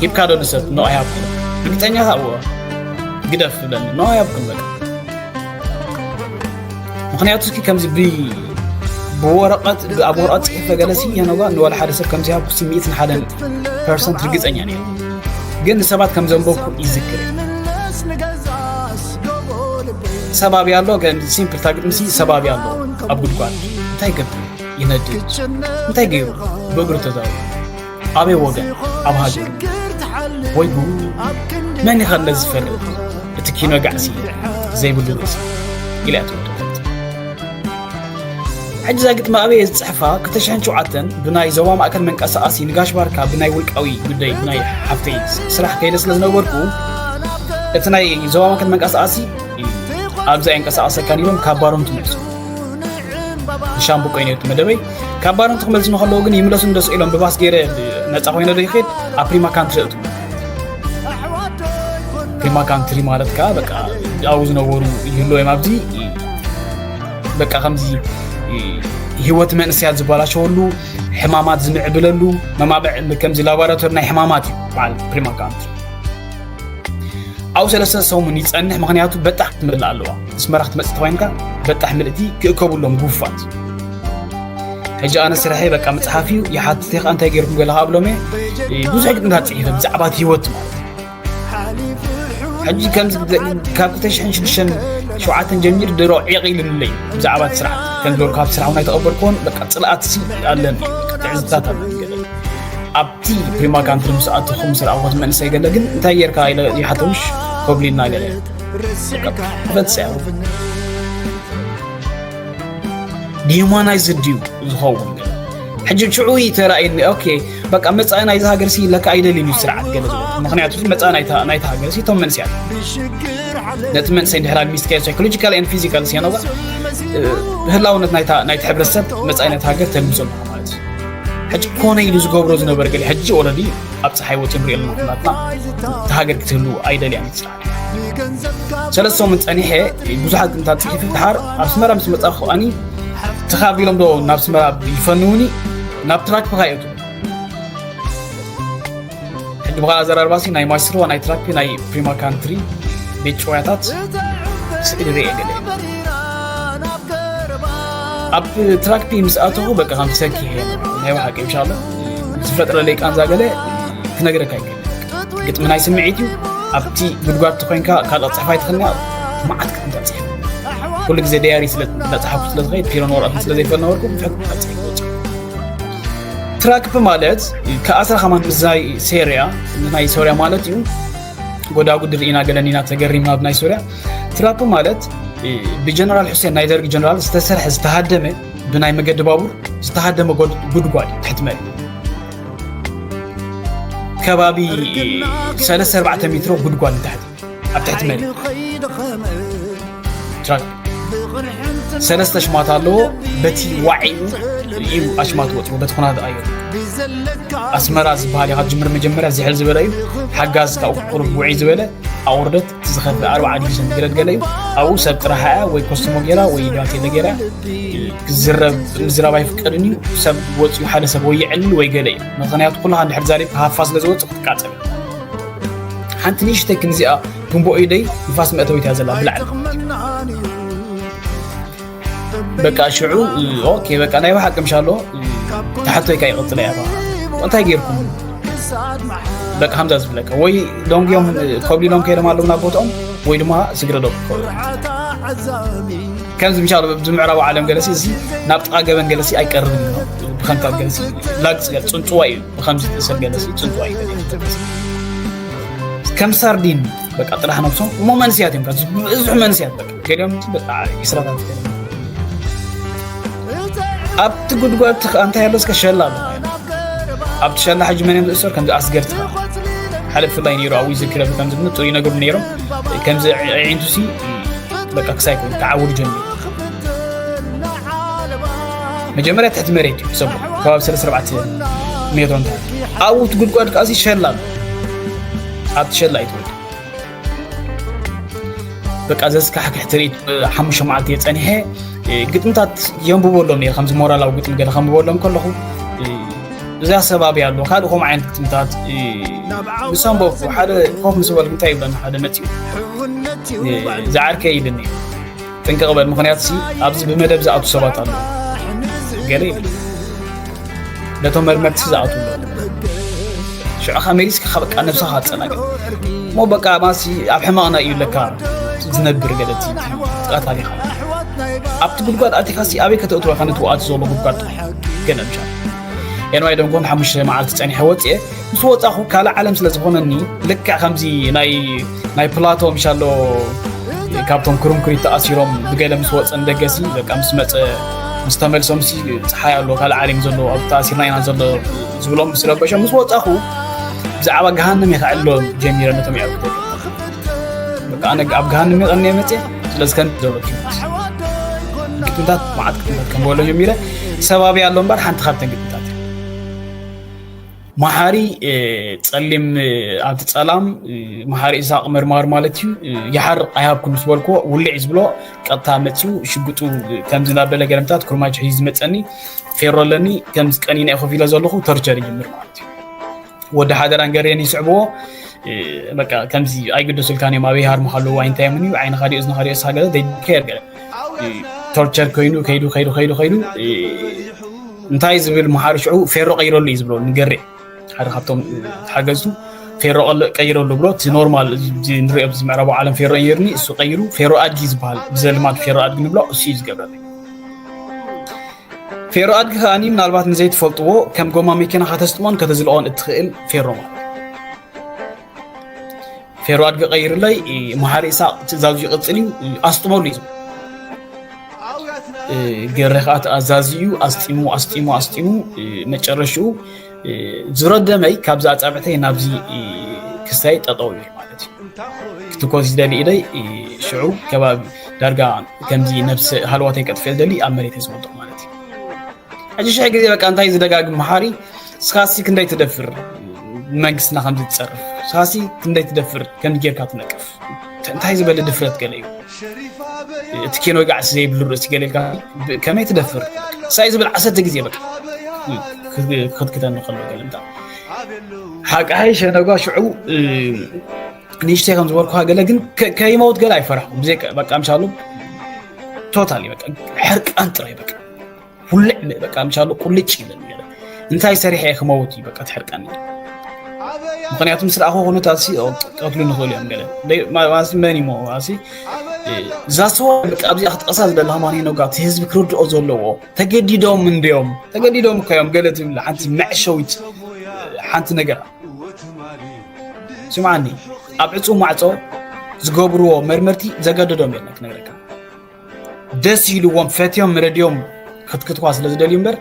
ሂብካ ዶ ንሰብ ኖ ኣይሃብኩ ርግፀኛ እዎ ግደፍ ብለኒ ኖ ኣይሃብኩ በቃ ምክንያቱ እስኪ ከምዚ ብ- ብወረቐት ብ- ኣብ ወረቐት ፅሒፈ ገለሲ የነጓ ንዋላ ሓደ ሰብ ከምዚ ሃብኩ ስምዒትን ሓደን ፐርሰንት ርግፀኛ ነይሩ ግን ንሰባት ከም ዘንበብኩ ይዝክር ሰባቢ ኣሎ ሲምፕል ታግጥ ምሲ ሰባቢ ኣሎ ኣብ ጉድጓድ እንታይ ገብር ይነድድ እንታይ ገይሩ ብእግሩ ተዛሩ ኣበይ ወገን ኣብ ሃገር ወይ ጉ መን ይኸለ ዝፈርድ እቲ ኪኖ ጋዕሲ ዘይብሉ ርእሲ ኢላ እያ ትወደለት ሕጂ እዛ ግጥሚ ኣበይ እየ ዝፅሕፋ ክልተ ሽሕን ሸውዓተን ብናይ ዞባ ማእከል መንቀሳቐሲ ንጋሽ ባርካ ብናይ ውልቃዊ ጉዳይ ብናይ ሓፍተይ ስራሕ ከይደ ስለ ዝነበርኩ እቲ ናይ ዞባ ማእከል መንቀሳቐሲ ኣብዛ የንቀሳቐሰካን ኢሎም ካብ ባሮም ትመልሱ ንሻምቡ ኮይነ እቲ መደበይ ካብ ባሮም ትክመልሱ ንከለዉ ግን ይምለሱ እንደስ ኢሎም ብባስ ገይረ ነፃ ኮይነ ዶ ይኸድ ኣብ ፕሪማ ካንትሪ እቱ ፕሪማ ካንትሪ ማለት ከዓ በቃ ኣብኡ ዝነበሩ ይህልዎ እዮም ኣብዚ በቃ ከምዚ ህይወት መንእሰያት ዝበላሸወሉ ሕማማት ዝምዕብለሉ መማብዕ ከምዚ ላቦራቶሪ ናይ ሕማማት እዩ በዓል ፕሪማ ካንትሪ ኣብኡ ሰለስተ ሰሙን ይፀንሕ ምክንያቱ በጣሕ ክትምልእ ኣለዋ ኣስመራ ክትመፅእ ተኮይንካ በጣሕ ምልእቲ ክእከቡ ኣለዎም ጉፋት ሕጂ ኣነ ስርሐይ በቃ መፅሓፍ እዩ ይሓትት ከዓ እንታይ ገይርኩም ገለ ካብሎም ብዙሕ ግጥምታት ፅሒፈ ብዛዕባ ህይወት ማለት ሕጂ ከምዚ ካብ ክልተ ሽሕን ሽዱሽተን ሸውዓተን ጀሚሩ ድሮ ዒቕ ኢልንለይ ብዛዕባ እቲ ስርዓት ከም ዝበልኩ ካብ ስራሕ እውን ኣይተቐበልኩዎን በቃ ፅልኣት ሲ ኣለኒ ትዕዝብታት ኣለኒ ገለ ኣብቲ ፕሪማ ካንትሪ ምስ ኣተኹ ምስ ረኣኹት መንእሰይ ገለ ግን እንታይ ጌርካ ኢለ ይሓተውሽ ኮብሊልና ገለ በቃ ፈትሰ ዲሁማናይዝድ ድዩ ዝኸውን ገለ ሕጂ ሽዑ ተራእየኒ ኦኬ በቃ መፃኢ ናይዚ ሃገር ሲ ለካ ኣይደልን እዩ ስርዓት ገለ ዝበሉ ምክንያቱ መፃኢ ናይታ ናይታ ሃገር ሲ እቶም መንስያት ነቲ መንእሰይ እንድሕር ኣልሚስካዮ ሳይኮሎጂካል ኤንድ ፊዚካል ሲያኖባ ህላውነት ናይታ ናይቲ ሕብረተሰብ መፃኢ ናይቲ ሃገር ተልምሶ ኣለካ ማለት እዩ ሕጂ ኮነ ኢሉ ዝገብሮ ዝነበረ ገለ ሕጂ ኦረዲ ኣብ ፀሓይ ወፂ ንሪኦ ኣለና ኩላትና እቲ ሃገር ክትህሉ ኣይደልያን ስርዓት ሰለስተ ሰሙን ፀኒሐ ብዙሓት ግንታት ፅሒፈ ድሓር ኣብ ኣስመራ ምስ መፃኹ ኣኒ ተኻቢሎም ዶ ናብ ኣስመራ ይፈንውኒ ናብ ትራክ ብካ የቱ ሕጂ ብካ ኣዘራርባሲ ናይ ማስትርዋ ናይ ትራክ ናይ ፕሪማ ካንትሪ ቤት ጭዋያታት ስእሊ ርኤ ገለ ኣብ ትራክፒ ምስ ኣተኹ በቃ ከም ሰኪ ናይ ብሓቂ ኢንሻ ኣላ ዝፈጥረለይ ቃንዛ ገለ ክነግረካ ይክእል ግጥሚ ናይ ስምዒት እዩ ኣብቲ ጉድጓድ ተኮይንካ ካልኦት ፅሕፋይ ትኽንያ መዓት ክትንተፅሕ ኩሉ ግዜ ደያሪ ስለዝፀሓፍኩ ስለዝኸይድ ፒሮን ወረቐትን ስለዘይፈነወርኩ ብሕግ ትራክፕ ማለት ከኣስራ ከማን ምዛይ ሴርያ ናይ ሶርያ ማለት እዩ ጎዳጉድ ርኢና ገለኒና ተገሪምና ብናይ ሶርያ ትራፕ ማለት ብጀነራል ሑሴን ናይ ደርግ ጀነራል ዝተሰርሐ ዝተሃደመ ብናይ መገዲ ባቡር ዝተሃደመ ጉድጓድ ትሕቲ መሬት ከባቢ ሰለስተ ኣርባዕተ ሜትሮ ጉድጓድ ንታሕቲ ኣብ ትሕቲ መሬት ትራክ ሰለስተ ኣሽማት ኣለዎ። በቲ ዋዒኡ እዩ ኣሽማት ወፅዎ፣ በቲ ኩናት ኣየር። ኣስመራ ዝበሃል ኢኻ ጅምር መጀመርያ ዝሕል ዝበለ እዩ። ሓጋዝ ካብኡ ቁሩብ ውዒ ዝበለ ኣቑርደት፣ እቲ ዝኸፍእ ኣርብዓ ዲቪዥን ዝግረድ ገለ እዩ። ኣብኡ ሰብ ጥራሕ እያ ወይ ኮስትሞ ገይራ ወይ ዳንቴለ ገይራ ክዝረብ፣ ምዝራብ ኣይፍቀድን እዩ። ሰብ ወፂኡ ሓደ ሰብ ወይ ይዕልል ወይ ገለ እዩ። ምኽንያቱ ኩልኻ እንድሕር ዛሪብካ ሃፋ ስለ ዝወፅእ ክትቃፀል። ሓንቲ ንእሽተይ ክንዚኣ ጉንቦ ኢደይ ንፋስ መእተዊት እያ ዘላ ብላዕሊ። በቃ ሽዑ ኦኬ በቃ ናይ ብሓቂ ምሻሎ ተሓቶይ ካ ይቕፅለ እያ። እንታይ ጌርኩም? በቃ ከምዛ ዝብለካ ወይ ዶንግዮም ኮብሊሎም ከይዶም ኣለዉ ናብ ቦትኦም ወይ ድማ ስግረዶም። ከምዚ ምሻሎ ኣብዚ ምዕራቡ ዓለም ገለሲ እዚ ናብ ጥቓ ገበን ገለሲ ኣይቀርብን እዩ። ብኸምታት ገለሲ ላግፅ ገል ፅንፅዋ እዩ። ብኸምዚ ዝእሰር ገለሲ ፅንፅዋ እዩ። ከም ሳርዲን በቃ ጥራሕ ነብሶም እሞ መንስያት እዮም። ብዙሕ መንስያት በቃ ገሊኦም በቃ ዒስራታት ገለ። ኣብቲ ጉድጓድ ትኽ-፣ እንታይ ኣሎ እስከ ሸላ ኣሎ። ኣብቲ ሸላ ሕጂ መን እዮም ዝእሰር? ከምዚ ኣስገርቲ። ሓደ ብፍላይ ነይሩ ኣብኡ ይዝክረሉ ከምዚ ብንጹር ይነግሩ ነይሮም። ከምዚ ኣዒንቱሲ በቃ ክሳይ ኮይኑ ክዓውር ጀሚሩ። መጀመርያ ትሕቲ መሬት እዩ ሰብ ከባቢ ሰለስተ ኣርባዕተ ሜትሮ እንታይ። ኣብኡ እቲ ጉድጓድ ከኣሲ ሸላ ኣሎ። ኣብቲ ሸላ እዩ ተወልደ። በቃ ዘስካሕክሕ ትርኢት፣ ሓሙሽተ መዓልቲ እየ ጸኒሐ። ግጥምታት የንብበሎም ነይረ፣ ከምዚ ሞራላዊ ግጥሚ ገለ ከንብበሎም ከለኹ፣ እዛ ሰባቢ ኣሎ፣ ካልእ ከምኡ ዓይነት ግጥምታት ምስ ኣንበብኩ፣ ሓደ ኮፍ ምስ በልኩ እንታይ ይብለኒ ሓደ መጺኡ፣ ዝዓርከይ ኢልኒ፣ ጥንቅቕ በል፣ ምኽንያቱሲ ኣብዚ ብመደብ ዝኣቱ ሰባት ኣለዉ። ገለ ይብል። ነቶም መርመርቲ ዝኣትዉ ኣለዉ። ሽዑ ኸኣ መሊስካ በቃ ነብስኻ ኣጸናግዕ። እሞ በቃ ማሲ ኣብ ሕማቕና እዩ ለካ ዝነብር ገለ እቲ፣ እቲ ጥቓት ኣሊኻ። ኣብቲ ጉድጓድ ኣቲኻሲ ኣበይ ከተእትዎ ኢኻ ነቲ ወኣቲ ዘሎ ጉድጓድ ገለ ምሻ። ኤንዋይ ደንጎን ሓሙሽተ መዓልቲ ጸኒሐ ወጽኤ። ምስ ወጻኹ ካልእ ዓለም ስለ ዝኾነኒ፣ ልክዕ ከምዚ ናይ፣ ናይ ፕላቶ ምሻሎ ካብቶም ክርምክሪት ተኣሲሮም ብገለ ምስ ወጸ ንደገሲ፣ በቃ ምስ መጸ፣ ምስ ተመልሶምሲ ጸሓይ ኣሎ፣ ካልእ ዓለም ዘሎ፣ ኣብ ተኣሲርና ኢና ዘሎ ዝብሎም ምስ ረበሾም፣ ምስ ወጻኹ ብዛዕባ ገሃነም እየ ክዕልሎ ጀሚረ ነቶም የዕሩኽተይ። በቃ ኣነ ኣብ ገሃነም እየ ቀንየ መጽየ፣ ስለዚ ከምዚ ዘሎ ኪኖስ። ግጥምታት፣ መዓት ግጥምታት ከንብበሎም ጀሚረ። ሰባቢ ኣሎ እምበር ሓንቲ ካብተን ግጥምታት እያ። መሓሪ፣ እ፣ ጸሊም፣ እ፣ ኣብቲ ጸላም፣ እ፣ መሓሪ ኢሳቕ መርማር ማለት እዩ። እ፣ ይሓርቕ ኣይሃብኩን ምስ በልክዎ፣ ውልዕ እዩ ዝብሎ። ቀጥታ መጺኡ ሽጉጡ፣ እ፣ ከምዚ እናበለ ገለምታት ኩርማጅ ሒዙ ዝመጸኒ፣ ፌሮ ኣለኒ፣ ከምዚ ቀኒነ እየ ኮፍ ኢለ ዘለኹ፣ ቶርቸር ይጅምር ማለት እዩ። ወዲ ሓደራን ገሬን ይስዕብዎ፣ እ፣ በቃ ከምዚ ኣይግደሱልካን እዮም፣ ኣበይ ሃርምኻ ኣለዉ፣ ኣይንታይ እዮም እዩ፣ ዓይንኻ ድዩ፣ እዝንኻ ድዩ፣ እስኻ ገለ፣ they don't care ገለ። እ፣ ቶርቸር ኮይኑ፣ ከይዱ፣ ከይዱ፣ ከይዱ፣ ከይዱ፣ እ፣ እንታይ ዝብል መሓሪ ሽዑ ፌሮ ቀይረሉ እዩ ዝብሎ ንገሬ። ሓደ ካብቶም ተሓገዝቱ ፌሮ ቀለ-፣ ቀይረሉ ብሎ፣ እቲ ኖርማል እዚ ንሪኦ ኣብዚ ምዕራባዊ ዓለም ፌሮ እዩ ነይርኒ፣ እሱ ቀይሩ ፌሮ ኣድጊ ዝበሃል ብዘልማድ ፌሮ ኣድጊ ንብሎ፣ እሱ እዩ ዝገብረለይ። ፌሮ ኣድጊ ከኣኒ ምናልባት ንዘይትፈልጥዎ ከም ጎማ መኪና ከተስጥሞን ከተዝልቖን እትኽእል ፌሮ ማለት እዩ። ፌሮ ኣድጊ ቀይርለይ፣ መሓሪ ኢሳቕ ትእዛዙ ይቕጽል እዩ፣ ኣስጥመሉ እዩ። እ፣ ገሬ ኸኣ ተኣዛዝዩ ኣስጢሙ፣ ኣስጢሙ፣ ኣስጢሙ፣ እ፣ መጨረሽኡ፣ እ፣ ዝረደመይ ካብዚ ኣጻብዕተይ ናብዚ፣ እ፣ ክሳይ ጠጠው ይብል ማለት እዩ። ክትኮስ ይደሊ ኢደይ፣ እ፣ ሽዑ ከባቢ ዳርጋ ከምዚ ነብሲ ሃልዋተይ ከጥፍእ ዝደሊ ኣብ መሬት ዝወድቕ ማለት እዩ። ሕጂ ሽሕ ግዜ በቃ እንታይ ዝደጋግም መሓሪ፣ ስኻሲ ክንደይ ትደፍር መንግስትና ከምዚ ትጸርፍ፣ ስኻሲ ክንደይ ትደፍር ከምዚ ጌርካ ትነቅፍ። እንታይ ዝበለ ድፍረት ገለ እዩ። እቲ ኬኖ ጋዕሲ ዘይብሉ ርእሲ ገለ ኢልካ ብ-፣ ከመይ ትደፍር? ሳይ ዝብል ዓሰርተ ግዜ በቃ ክትክተኒ ከሎ ገለ እንታ። ሓቂ ሓይ ሸነጓ ሽዑ፣ እ፣ ንእሽተይ ከም ዝበልኩኻ ገለ ግን ከ-፣ ከይመውት ገለ ኣይፈራሕኩ። ብዘይ ከ-፣ በቃ ምሻሉ ቶታሊ በቃ ሕርቃን ጥራይ በቃ። ውልዕ በቃ ምሻሉ ቁልጭ ይብለኒ ገለ። እንታይ ሰሪሐ እየ ክመውት እዩ በቃ ትሕርቀኒ። ምኽንያቱ ምስ ረኣኹ ኩነታት ሲ ቀትሉ ንኽእሉ እዮም ገለ። ደይ-፣ ማ-፣ ማሲ መን ይሞ፣ ማሲ፣ እ፣ ዛስዋ በቃ ኣብዚኣ ክትጠቕሳ ዝደለኻ ማን ነጋ እቲ ህዝቢ ክርድኦ ዘለዎ። ተገዲዶም እንድዮም። ተገዲዶም እኮ እዮም ገለ ትብል ሓንቲ መዕሸዊት፣ እ፣ ሓንቲ ነገር። ስምዓኒ፣ ኣብ ዕጹው ማዕጾ ዝገብርዎ መርመርቲ ዘገደዶም የለን ክነግረካ። ደስ ኢልዎም፣ ፈትዮም፣ ረድዮም ክትክትኳ ስለ ዝደልዩ እምበር፣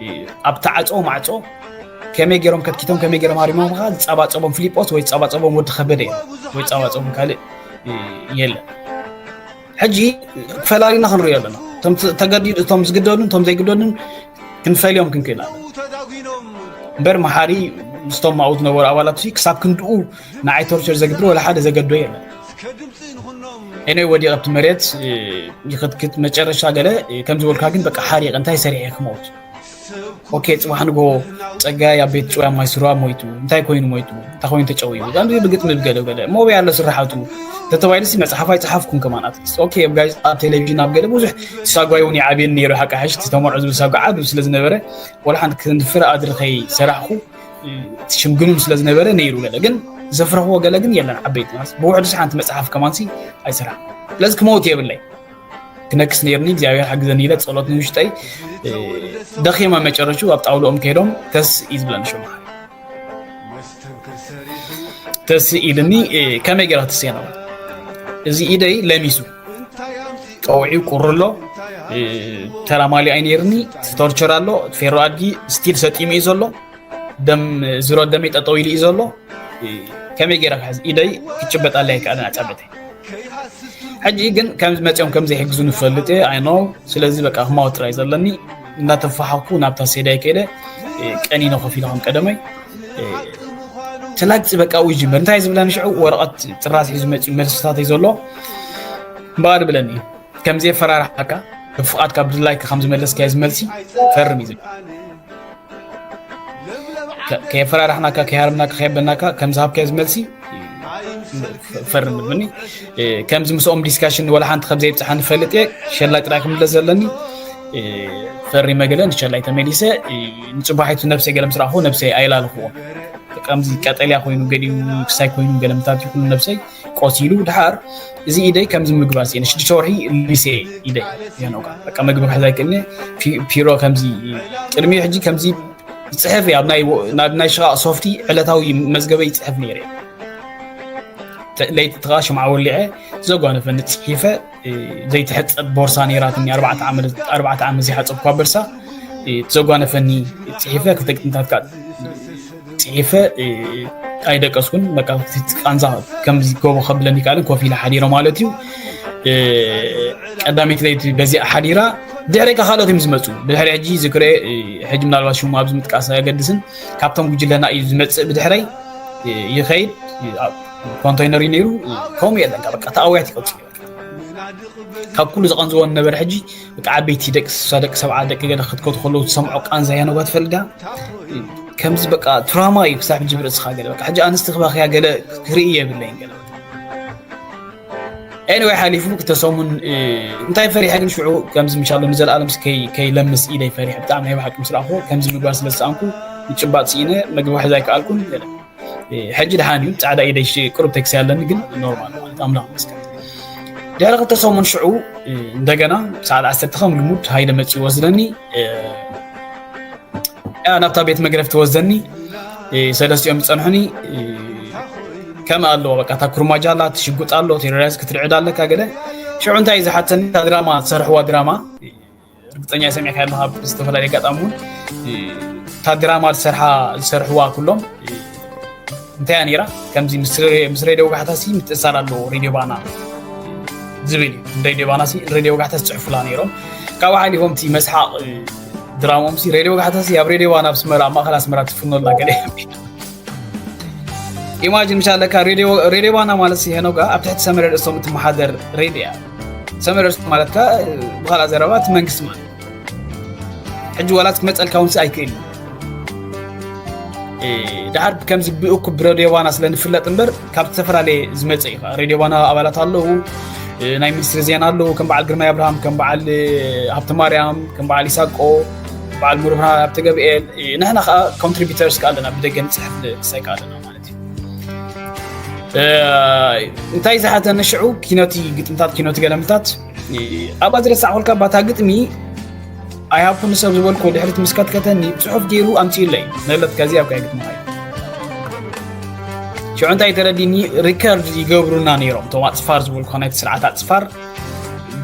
እ፣ ኣብቲ ዓጾ ማዕጾ ከመይ ገይሮም ከትኪቶም፣ ከመይ ገይሮም ሃሪሞም ከኣ ዝጻባጸቦም ፍሊጶስ ወይ ዝጻባጸቦም ወዲ ከበደ እዮም። ወይ ዝጻባጸቦም ካልእ፣ እ፣ የለን። ሕጂ ፈላሊና ክንሪኦ ኣለና። እቶም ተገዲዱ፣ እቶም ዝግደዱን እቶም ዘይግደዱን ክንፈልዮም ክንክእል ኣለና። እምበር መሓሪ ምስቶም ኣብኡ ዝነበሩ ኣባላት ክሳብ ክንድኡ ንዓይ ቶርቸር ዘግብር ወላ ሓደ ዘገዶ የለን። ኤኒወይ ወዲቐ ኣብቲ መሬት ይኽትክት መጨረሻ ገለ ከም ዝበልካ ግን በቃ ሓሪቕ እንታይ ሰሪሐ ክመውት። ኦኬ፣ ጽባሕ ንጎ ጸጋይ ኣብ ቤት ጭውያ ማይ ስሩዋ ሞይቱ። እንታይ ኮይኑ ሞይቱ? እንታይ ኮይኑ ተጨውዩ? ከምዚ ብግጥሚ ብገለ ገለ ሞቢ ያለ ስራሓቱ ተተባይልሲ መጽሓፍ ኣይጸሓፍኩን ከማን ኣትሊስት። ኦኬ፣ ኣብ ጋዜጣ፣ ኣብ ቴሌቪዥን፣ ኣብ ገለ ብዙሕ ሳጓይ እውን ይዓብየኒ ነይሩ። ሓቂ ሓሽ ተመርዖ ዝብል ሳጓ ዓቢ ስለ ዝነበረ ወላ ሓንቲ ክንፍር ኣድሪ ከይሰራሕኩ እቲ ሽም ግኑን ስለ ዝነበረ ነይሩ። ገለ ግን ዘፍረኽዎ ገለ ግን የለን። ዓበይቲ ማለት ብውሕዱ ሓንቲ መጽሓፍ ከማንሲ ኣይሰራሕኩ። ስለዚ ክመውት የብለይ። ክነክስ ነይርኒ እግዚኣብሔር ሓግዘኒ ኢለ ጸሎት ንውሽጠይ ደኺመ መጨረሹ ኣብ ጣውልኦም ከይዶም ተስ እዩ ዝብለኒ ሽማ ተስ ኢልኒ። ከመይ ገይራ ትስየና እዚ ኢደይ ለሚሱ ቀውዒ ቁሪ ኣሎ። ተራማሊ ኣይነይርኒ። ቶርቸር ኣሎ። ፌሮ ኣድጊ ስቲል ሰጢሙ እዩ ዘሎ። ደም ዝሮ ደመይ ጠጠው ኢሉ እዩ ዘሎ። ከመይ ገይረ ክሕዝ ኢደይ ክጭበጣለይ ኣይከኣልን ኣጫበተይ። ሕጂ ግን ከምዚ መፅኦም ከም ዘይሕግዙ ንፈልጥ እየ። ኣይ ኖ። ስለዚ በቃ ክማወት ጥራይ ዘለኒ እናተፋሓኩ ናብታ ሴዳይ ከይደ ቀኒነ ኮፍ ኢለ ከም ቀደመይ ትላግፂ በቃ ኡ ይጅምር እንታይ ዝብለኒ ሽዑ ወረቐት ጥራዝ ሒዙ መፅኡ መልስታተይ ዘሎ እምበኣር ብለኒ ከምዚ የፈራርሓካ ብፍቓድካ ብድላይካ ከም ዝመለስካዮ ዝመልሲ ፈርም እዩ ዝብል ከየፈራራሕናካ ከይሃርምናካ ከየበናካ ከም ዝሃብካዮ ዝመልሲ ፈርም ብልኒ ከምዚ ምስኦም ዲስካሽን ወላ ሓንቲ ከም ዘይብፅሓ ንፈልጥ እየ ሸላይ ጥራይ ክምለስ ዘለኒ ፈሪመ ገለ ንሸላይ ተመሊሰ ንፅባሒቱ ነብሰይ ገለ ምስ ረኣኹ ነብሰይ ኣይላለኽዎ ከምዚ ቀጠልያ ኮይኑ ገሊኡ ክሳይ ኮይኑ ገለ ምታት ይኹን ነብሰይ ቆሲሉ ድሓር እዚ ኢደይ ከምዚ ምግባር ስኢነ ሽዱሽተ ወርሒ ልቢሰ ኢደይ የነውካ በቃ ምግቢ ክሕዝ ኣይክእልኒ ፒሮ ከምዚ ቅድሚ ሕጂ ከምዚ ይፅሕፍ እየ ናብ ናይ ሽቓቕ ሶፍቲ ዕለታዊ መዝገበይ ይፅሕፍ ነይረ ለይቲ ትኻ ሽምዓ ወሊዐ ዘጓነፈኒ ፅሒፈ ዘይትሕፀብ ቦርሳ ነይራትኒ ኣርባዕተ ዓመት ዘይሓፀብኳ ቦርሳ ዘጓነፈኒ ፅሒፈ ክልተ ግጥምታት ከዓ ፅሒፈ ኣይደቀስኩን በቃ ቃንዛ ከምዚ ጎቦ ከብለኒ ከኣልን ኮፍ ኢለ ሓዲረ ማለት እዩ ቀዳመይቲ ለይቲ በዚኣ ሓዲራ ድሕረይ ካልኦት እዮም ዝመፁ ብድሕሪ ሕጂ ዝክረ ሕጂ ምናልባት ሽሙ ኣብዚ ምጥቃስ ኣየገድስን ካብቶም ጉጅለና እዩ ዝመፅእ ብድሕረይ ይኸይድ ኮንተይነር እዩ ነይሩ ከምኡ የለን በቃ ተኣውያት ይቀፅሉ ካብ ኩሉ ዝቐንዝዎ ነበረ ሕጂ በቃ ዓበይቲ ደቂ ስሳ ደቂ ሰብዓ ደቂ ገለ ክትከቱ ከለዉ ዝሰምዖ ቃንዛ እያ ነጓ ትፈልዳ ከምዚ በቃ ትራማ እዩ ክሳብ ሕጂ ብርእስኻ ገለ በቃ ሕጂ ኣንስቲ ክባኽያ ገለ ክርኢ የብለይን ገለ ኤኒወይ ሓሊፉ ክተሰሙን እንታይ ፈሪሐ ግን ሽዑ ከምዚ ምሻሎ ንዘለኣለም ከይለምስ ኢደይ ፈሪሐ ብጣዕሚ ናይ ብሓቂ ምስ ረኣኹ ከምዚ ምግባር ስለ ዝሰኣንኩ ምጭባጥ ስኢነ መግቢ ክሕዝ ኣይከኣልኩን ገለ ሕጂ ድሓን እዩ ፃዕዳ ኢደይ ቁሩብ ቴክሲ ኣለኒ ግን ኖርማል ማለት ኣምላኽ መስከ ድሕሪ ክልተ ሰሙን ሽዑ እንደገና ሰዓት ዓሰርተ ከም ልሙድ ሃይለ መፂኡ ወስደኒ ናብታ ቤት መግረፍ ትወስደኒ ሰለስቲኦም ዝፀንሑኒ ከም ኣለዎ በቃ እታ ኩርማጃ ኣላ ትሽጉጥ ኣሎ ቴሮራይዝ ክትርዕድ ኣለካ ገለ ሽዑ እንታይ ዝሓተኒ እታ ድራማ ዝሰርሕዋ ድራማ ርግፀኛ ሰሚዕካ ኣለካ ዝተፈላለዩ ኣጋጣሚ እውን እታ ድራማ ዝሰርሓ ዝሰርሕዋ ኩሎም እንታይ እያ ነይራ ከምዚ ምስ ሬድዮ ወጋሕታ ሲ ምትእሳር ኣለዎ ሬድዮ ባና ዝብል እዩ ሬድዮ ባና ሲ ሬድዮ ወጋሕታ ዝፅሕፉላ ነይሮም ካብኡ ሓሊፎም እቲ መስሓቕ ድራሞም ሲ ሬድዮ ወጋሕታ ሲ ኣብ ሬድዮ ባና ኣብ ስመራ ኣብ ማእኸል ኣስመራ ትፍኖላ ገለ ኢማጂን ምሻ ኣለካ ሬድዮ ባና ማለት ሲ ሄኖጋ ኣብ ትሕቲ ሰመረ ርእሶም እትመሓደር ሬድዮ እያ ሰመረ ርእሶም ማለት ከ ብካልኣ ዘረባ እቲ መንግስቲ ማለት ሕጂ ዋላ ክትመፀልካ እውን ኣይክእል እዩ ድሓር ከምዚ ብእኩብ ብሬድዮ ባና ስለ ንፍለጥ እምበር ካብ ዝተፈላለየ ዝመፀ እዩ ሬድዮ ባና ኣባላት ኣለዉ ናይ ሚኒስትሪ ዜና ኣለዉ ከም በዓል ግርማይ ኣብርሃም ከም በዓል ሃብተ ማርያም ከም በዓል ይሳቆ በዓል ሙሩብርሃን ሃብተ ገብኤል ንሕና ከዓ ኮንትሪቢተርስ ከዓ ኣለና ብደገ ንፅሕፍ ክሳይ ከዓ ኣለና ማለት እዩ እንታይ ዝሓተኒ ሽዑ ኪኖቲ ግጥምታት ኪኖቲ ገለምታት ኣባ ዝረሳዕኩልካ ባታ ግጥሚ ኣይሃብኩኒ ሰብ ዝበልኩ ድሕሪት ምስ ከትከተኒ ፅሑፍ ገይሩ ኣምፅኡለይ ነለት ከዚ ኣብ ካይ ግጥምኻ ሽዑ እንታይ ተረዲኒ ሪከርድ ይገብሩና ነይሮም እቶም ኣፅፋር ዝበልኩ ናይቲ ስርዓት ኣፅፋር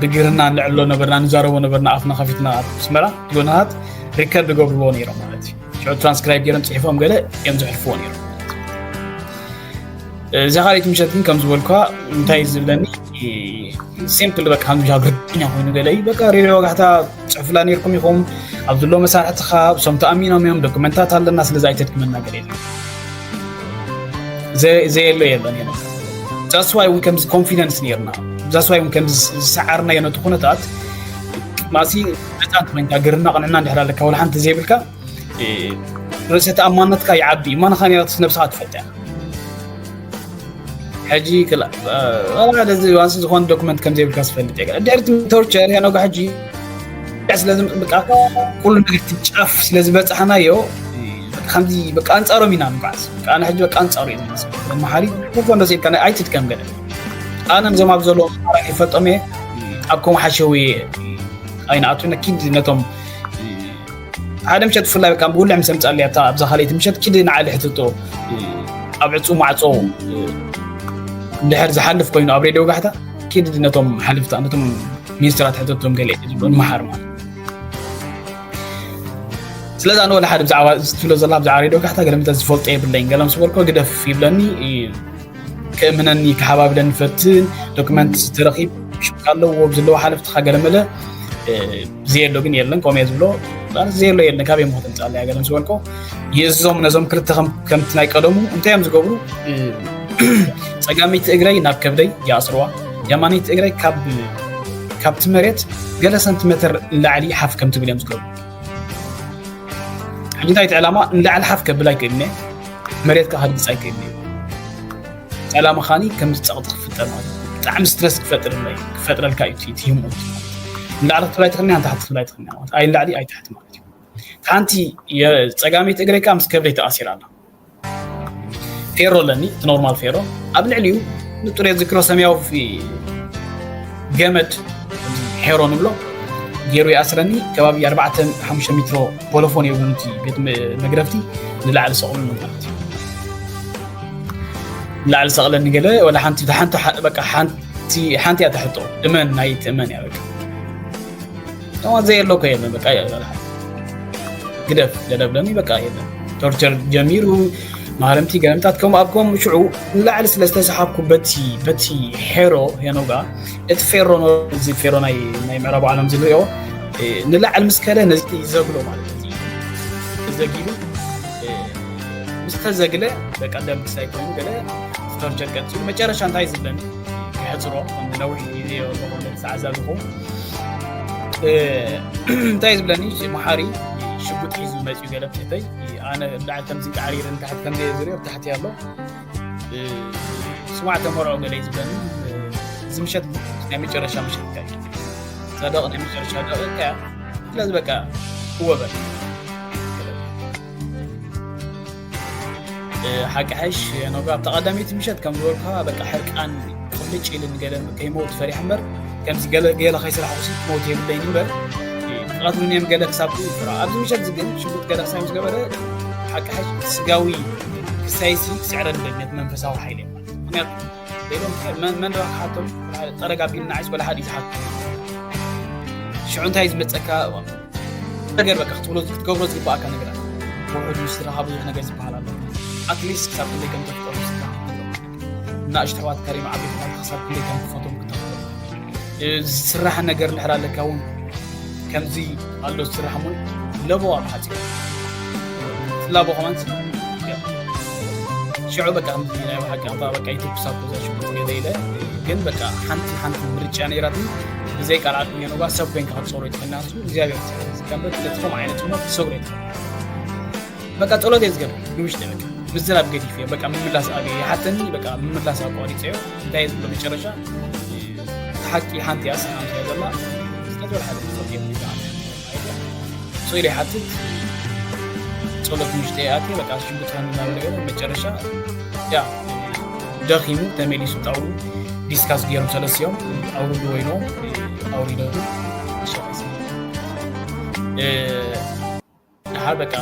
ብግርና ንዕሎ ነበርና ንዛረቦ ነበርና ኣፍና ከፊትና ኣብ ኣስመራ ጎናሃት ሪከርድ ገብርዎ ነይሮም ማለት እዩ ሽዑ ትራንስክራይብ ገይሮም ፅሒፎም ገለ እዮም ዘሕልፍዎ ነይሮም እዛ ካልኣይቲ ምሸት ግን ከም ዝበልኳ እንታይ ዝብለኒ ሲምፕል በቃ ከምዚ ግርኛ ኮይኑ ገለ እዩ። በቃ ሬድዮ ወጋሕታ ጽሕፍላ ነርኩም ኢኹም ኣብ ዘሎ መሳርሕትኻ እሶም ተኣሚኖም እዮም፣ ዶክመንታት ኣለና፣ ስለዚ ኣይተድክመና ገለ የለን። ዘ- ዘየሎ የለን። That's why እውን ከምዚ ኮንፊደንስ ነርና። That's why እውን ከምዚ ዝሰዓርናዮ ነቲ ኩነታት ማሲ ነፃ እንተ ኮይንካ ግርና ቅንዕና እንድሕር ኣለካ ወላ ሓንቲ ዘይብልካ ርእሰ ተኣማንነትካ ይዓቢ። ማንኻ ነርስ ነብስኻ ትፈልጥ እያ። ሕጂ ክላ ዋላ እዚ ዋንስ ዝኾነ ዶክመንት ከም ዘይብልካ ዝፈልጥ እየ። ድሕሪ ቶርቸር ያኖጋ ሕጂ ስለ ዝምፅእ በቃ ኩሉ ነገር እቲ ጫፍ ስለ ዝበፃሕናዮ ከምዚ በቃ ኣንፃሮም ኢና ንጓዓዝ። በቃ ኣነ ሕጂ በቃ ኣንፃሩ እየ ዝመፅእ። መሓሪ ኮንዶ ሲልካ ኣይትድከም ገለ ኣነ ነዞም ኣብ ዘለዎም ማራ ይፈልጦም እየ። ኣብ ከምኡ ሓሸው እየ ኣይንኣቱ ነኪድ ነቶም ሓደ ምሸት ብፍላይ በቃ ብጉልሕ ምስ ኣምጻለይ ኣብታ ኣብዛ ካልኣይቲ ምሸት ኪድ ንዓሊ ሕትቶ ኣብ ዕጹ ማዕጾ እንድሕር ዝሓልፍ ኮይኑ ኣብ ሬድዮ ጋሕታ ኪድ ነቶም ሓልፍታ ነቶም ሚኒስትራት ሕተቶም ገለ ዝብሎ ንመሓር ማለት ስለዚ ኣነ ወላ ሓደ ብዛዕባ እዚ ትብሎ ዘላ ብዛዕባ ሬድዮ ጋሕታ ገለ ምተ ዝፈልጦ የብለይን ገለ ምስ በልኮ ግደፍ ይብለኒ ክእምነኒ ክሓባብለኒ ፈትን ዶክመንት ዝተረኺብ ሽካ ኣለዎ ብዝለዎ ሓለፍትኻ ገለ መለ ዘየሎ ግን የለን ከምየ ዝብሎ ዘየሎ የለን ካበይ ሞ ተምፃለያ ገለ ምስ በልኮ ይእዝዞም ነዞም ክልተ ከምቲ ናይ ቀደሙ እንታይ እዮም ዝገብሩ ፀጋመይቲ እግረይ ናብ ከብደይ ይኣስርዋ የማነይቲ እግረይ ካብቲ መሬት ገለ ሰንቲሜተር ንላዕሊ ሓፍ ከም ትብል እዮም ዝገብሩ ሕጂ እንታይ እቲ ዕላማ ንላዕሊ ሓፍ ከብል ኣይክእልን መሬት ከዓ ከድግፅ ኣይክእልን እዩ ዕላማ ካኒ ከምዚ ፀቕጢ ክፍጠር ማለት ብጣዕሚ ስትረስ ክፈጥር ክፈጥረልካ እዩ ትህምት ንላዕሊ ክትብል ኣይትኽእልን ንታሕቲ ክትብል ኣይትኽእልን ማለት ኣይ ንላዕሊ ኣይታሕቲ ማለት እዩ ሓንቲ ፀጋመይቲ እግረይ ከዓ ምስ ከብደይ ተኣሲራ ኣላ ፌሮ ኣለኒ እቲ ኖርማል ፌሮ ኣብ ልዕሊኡ ንጡር የዝክሮ ሰማያዊ ገመድ ሄሮ ንብሎ ገይሩ ይኣስረኒ ከባቢ 4 5 ሜትሮ ፖሎፎን የብሉን እቲ ቤት መግረፍቲ ንላዕሊ ሰቕሉኒ ማለት እዩ ንላዕሊ ሰቕለኒ ገለ ወላ ሓንቲ ሓንቲ በቃ ሓንቲ ሓንቲ እያ ትሕቶ እመን ናይ ትእመን እያ በቃ እዋ ዘየሎ እኮ የለን በቃ ግደፍ ገደብለኒ በቃ የለን ቶርቸር ጀሚሩ ማረምቲ ገለምታት ከም ኣብ ከም ሽዑ ንላዕሊ ስለ ዝተሰሓብኩ በቲ በቲ ሄሮ ሄኖጋ እቲ ፌሮ እዚ ፌሮ ናይ ናይ ምዕራብ ዓለም ዝሪኦ ንላዕሊ ምስ ከደ ነዚ ዘግሎ ማለት እዩ ዘጊሉ ምስ ተዘግለ በቃ ደም ክሳይ ኮይኑ ገለ ቶርቸር ቀፂሉ መጨረሻ እንታይ ዝብለኒ ክሕፅሮ ነዊሕ ግዜ ተዓዛዝኹ እንታይ ዝብለኒ መሓሪ ሽጉጥ ሒዙ መፅኡ ገለ ትሕተይ ኣነ ላዕሊ ከምዚ ዓሪር ንታሕቲ ከም ዝሪኦ ታሕቲ ኣሎ ስማዕ ተመርዖ ገለ ዝብለኒ እዚ ምሸት ናይ መጨረሻ ምሸት እንታይ ሳደቕ ናይ መጨረሻ ደቕ እንታይ ስለዚ በቃ ክወበል ሓቂ ሓሽ ኖጋ ኣብታ ቀዳመይቲ ምሸት ከም ዝበልካ በቃ ሕርቃን ቁልጭ ኢልን ገለ ከይመውት ፈሪሕ እምበር ከምዚ ገለ ገለ ከይስራሕ ሲ ክመውት የብለይን እምበር ጥቓትሉን እዮም ገለ ክሳብ ይፍራ ኣብዚ ምሸት ግን ሽጉጥ ገለ ክሳብ ምስ ገበረ ሓቂ ሓሽ ስጋዊ ክሳይሲ ክስዕረ ንደግነት መንፈሳዊ ሓይሊ ምክንያቱ ሌሎም መን ዶ ክሓቶም ጠረግ ኣቢልና ዓይስ ወላ ሓደ ይዝሓት ሽዑ እንታይ ዝመፀካ ነገር በቃ ክትብሎ ክትገብሮ ዝግባኣካ ነገራት ውሕድ ምስራኻ ብዙሕ ነገር ዝበሃል ኣሎ ኣትሊስት ክሳብ ክንደይ ከም ተፍጠሩ ስካ ንኣሽቶ ኣሕዋት ከሪም ዓበይቲ ክሳብ ክንደይ ከም ትፈቶም ክትኽእል ዝስራሕ ነገር እንድሕር ኣለካ እውን ከምዚ ኣሎ ዝስራሕ እውን ለቦ ኣብ ሓፂር ትላቦ ከማን ሽዑ በቃ ከምዚ ናይ ብሓቂ ኣባ በቃ ይትኩስ ኣብ ገዛ ሽጉጥ ገለ ኢለ ግን በቃ ሓንቲ ሓንቲ ምርጫ ነይራትኒ ብዘይ ቃል ዓቅሚ የኖባ ሰብ ኮይንካ ክትፀሮ ይትኽእልና ንሱ እግዚኣብሔር ዝከምበት ነትኾም ዓይነት እሞ ትሰግሮ ይትኽእል በቃ ጸሎት እየ ዝገብር ንውሽጢ በቃ ምዝራብ ገዲፍ እየ በቃ ምምላስ ኣብ ይሓተኒ በቃ ምምላስ ኣቋሪፀዮ እንታይ ዝብሎ መጨረሻ ሓቂ ሓንቲ እያ ሰላም እያ ዘላ ስለዚ ወላ ሓደ ክሰብ እየ ሶ ኢለ ይሓትት ጸሎት ንውሽጢ እየ ኣትየ በቃ ሽጉጥካ እናበለ መጨረሻ ያ ደኺሙ ተመሊሱ ጣውሉ ዲስካስ ገይሮም ሰለስቲኦም ኣውርዱ ወይኖም ኣውሪዶም ደሓር በቃ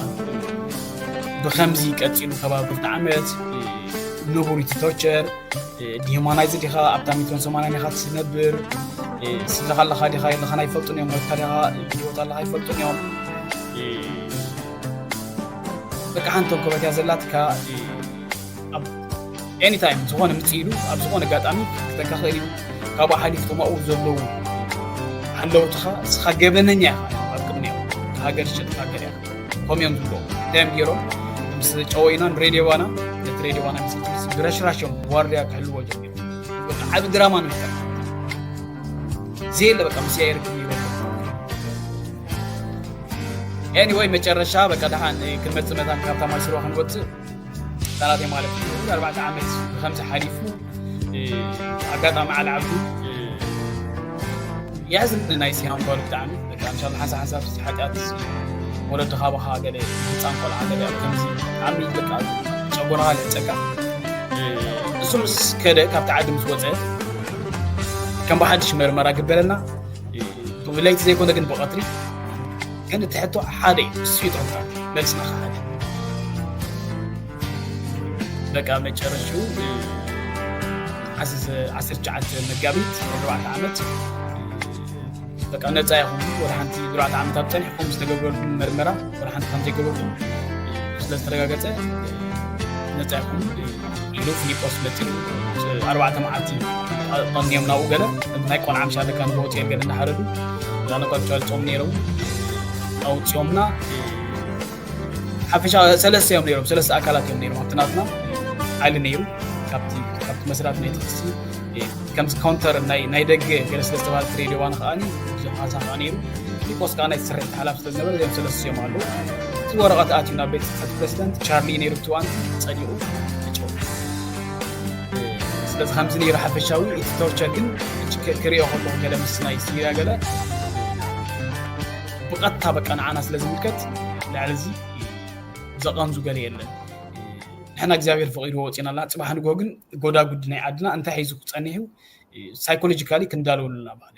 ብከምዚ ቀፂሉ ከባቢ ክልተ ዓመት ንቡር እቲ ቶርቸር ዲሁማናይዝ ዲኻ ኣብታ ሚትሮን ሰማንያን ኢኻ ትነብር ስድራኻ ኣለኻ ዲኻ የለኻን ኣይፈልጡን እዮም ሞትካ ዲኻ ብህይወት ኣለኻ ኣይፈልጡን እዮም በቃ ሓንቲ ኮበት እያ ዘላትካ ኤኒታይም ዝኾነ ምፅእ ኢሉ ኣብ ዝኾነ ኣጋጣሚ ክተካ ክእል እዩ ካብኡ ሓሊፍኩም ኣብኡ ዘለዉ ሓለውትኻ እስኻ ገበነኛ ኢኻ ኣብ ቅድሚኦም። ሃገር ዝሸጥካ ገለ ኢኻ። ከምኡ እዮም ዝብሎ። እንታይ እዮም ገይሮም? ምስ ጨወይናን ሬድዮ ዋና፣ ነቲ ሬድዮ ዋና ምስ ብረሽራሽ እዮም ዋርድያ ክሕልዎ ጀሚሩ። በቃ ዓቢ ድራማ ነው ይፈጠር። ዘየለ በቃ ምስ ያየር ክሚሮ። Anyway መጨረሻ በቃ ደሓን ክንመጽእ መታን ካብታ ማይ ስርዋ ክንወጽእ ጣላት ማለት እዩ። ኣርባዕተ ዓመት ብከምዚ ሓሊፉ ኣጋጣሚ ዓል ዓብዱ ያዝን ናይ ሲሃም ጓል ብጣዕሚ በቃ እንሻላ ሓንሳ ሓንሳብ ሓጢኣት ወለዲ ካባኻ ገለ ህፃን ቆልዓ ገለ ከምዚ ብጣዕሚ በቃ ጨጎራኻ ልሕፀካ። እሱ ምስ ከደ ካብቲ ዓዲ ምስ ወፀ ከም ብሓድሽ መርመራ ግበረልና። ብለይቲ ዘይኮነ ግን ብቐትሪ ግን እቲ ሕቶ ሓደ እዩ። እሱ እዩ ትሕቶ መልስና ሓደ። በቃ መጨረሽኡ ዓሰርተ ትሽዓተ መጋቢት ኣርባዕተ ዓመት በቃ ነፃ ይኹም። ወደ ሓንቲ ኣርባዕተ ዓመት ኣብ ፀኒሕኩም ዝተገብረልኩም መርመራ ወደ ሓንቲ ከም ዘይገበርኩም ስለ ዝተረጋገፀ ነፃ ይኹም ኢሉ ፊሊጶስ መፂኡ። ኣርባዕተ መዓልቲ ቀንዮም ናብኡ ገለ ናይ ቆልዓ ምሻ ኣለካ ንወፅኤል ገለ እናሓረዱ ዛነቋጫል ፆም ነይሮም ኣውፅኦምና። ሓፈሻ ሰለስተ እዮም ነይሮም፣ ሰለስተ ኣካላት እዮም ነይሮም ኣብቲ ናትና ሓይሊ ነይሩ። ካብቲ ካብቲ መስራት ናይ ትክሲ ከምዚ ካውንተር ናይ ናይ ደገ ገለ ስለ ዝተባህለ ሬድዮ ዋን ከዓኒ ብዙሕ ሓንሳ ከዓ ነይሩ። ፊሊጶስ ከዓ ናይ ስርሒት ሓላፍ ስለ ዝነበረ እዚኦም ሰለስተ እዮም ኣለዉ። እቲ ወረቐት ኣትዩ ናብ ቤት ፅሕፈት ፕሬዚደንት ቻርሊ ነይሩ ብትዋንቲ ፀዲቑ ተጨው ስለዚ ከምዚ ነይሩ ሓፈሻዊ። እቲ ቶርቸር ግን ክሪኦ ከለኹ ገለ ምስ ናይ ሲሪያ ገለ ብቐጥታ በቃ ንዓና ስለ ዝምልከት ልዕሊ እዚ ዘቐንዙ ገለ የለን። ንሕና እግዚኣብሔር ፈቒድዎ ወፂና ኣለና። ፅባሕ ንግሆ ግን ጎዳጉዲ ናይ ዓድና እንታይ ሒዙ ክፀኒሕ እዩ? ሳይኮሎጂካሊ ክንዳለወሉ ኣለና ባህለ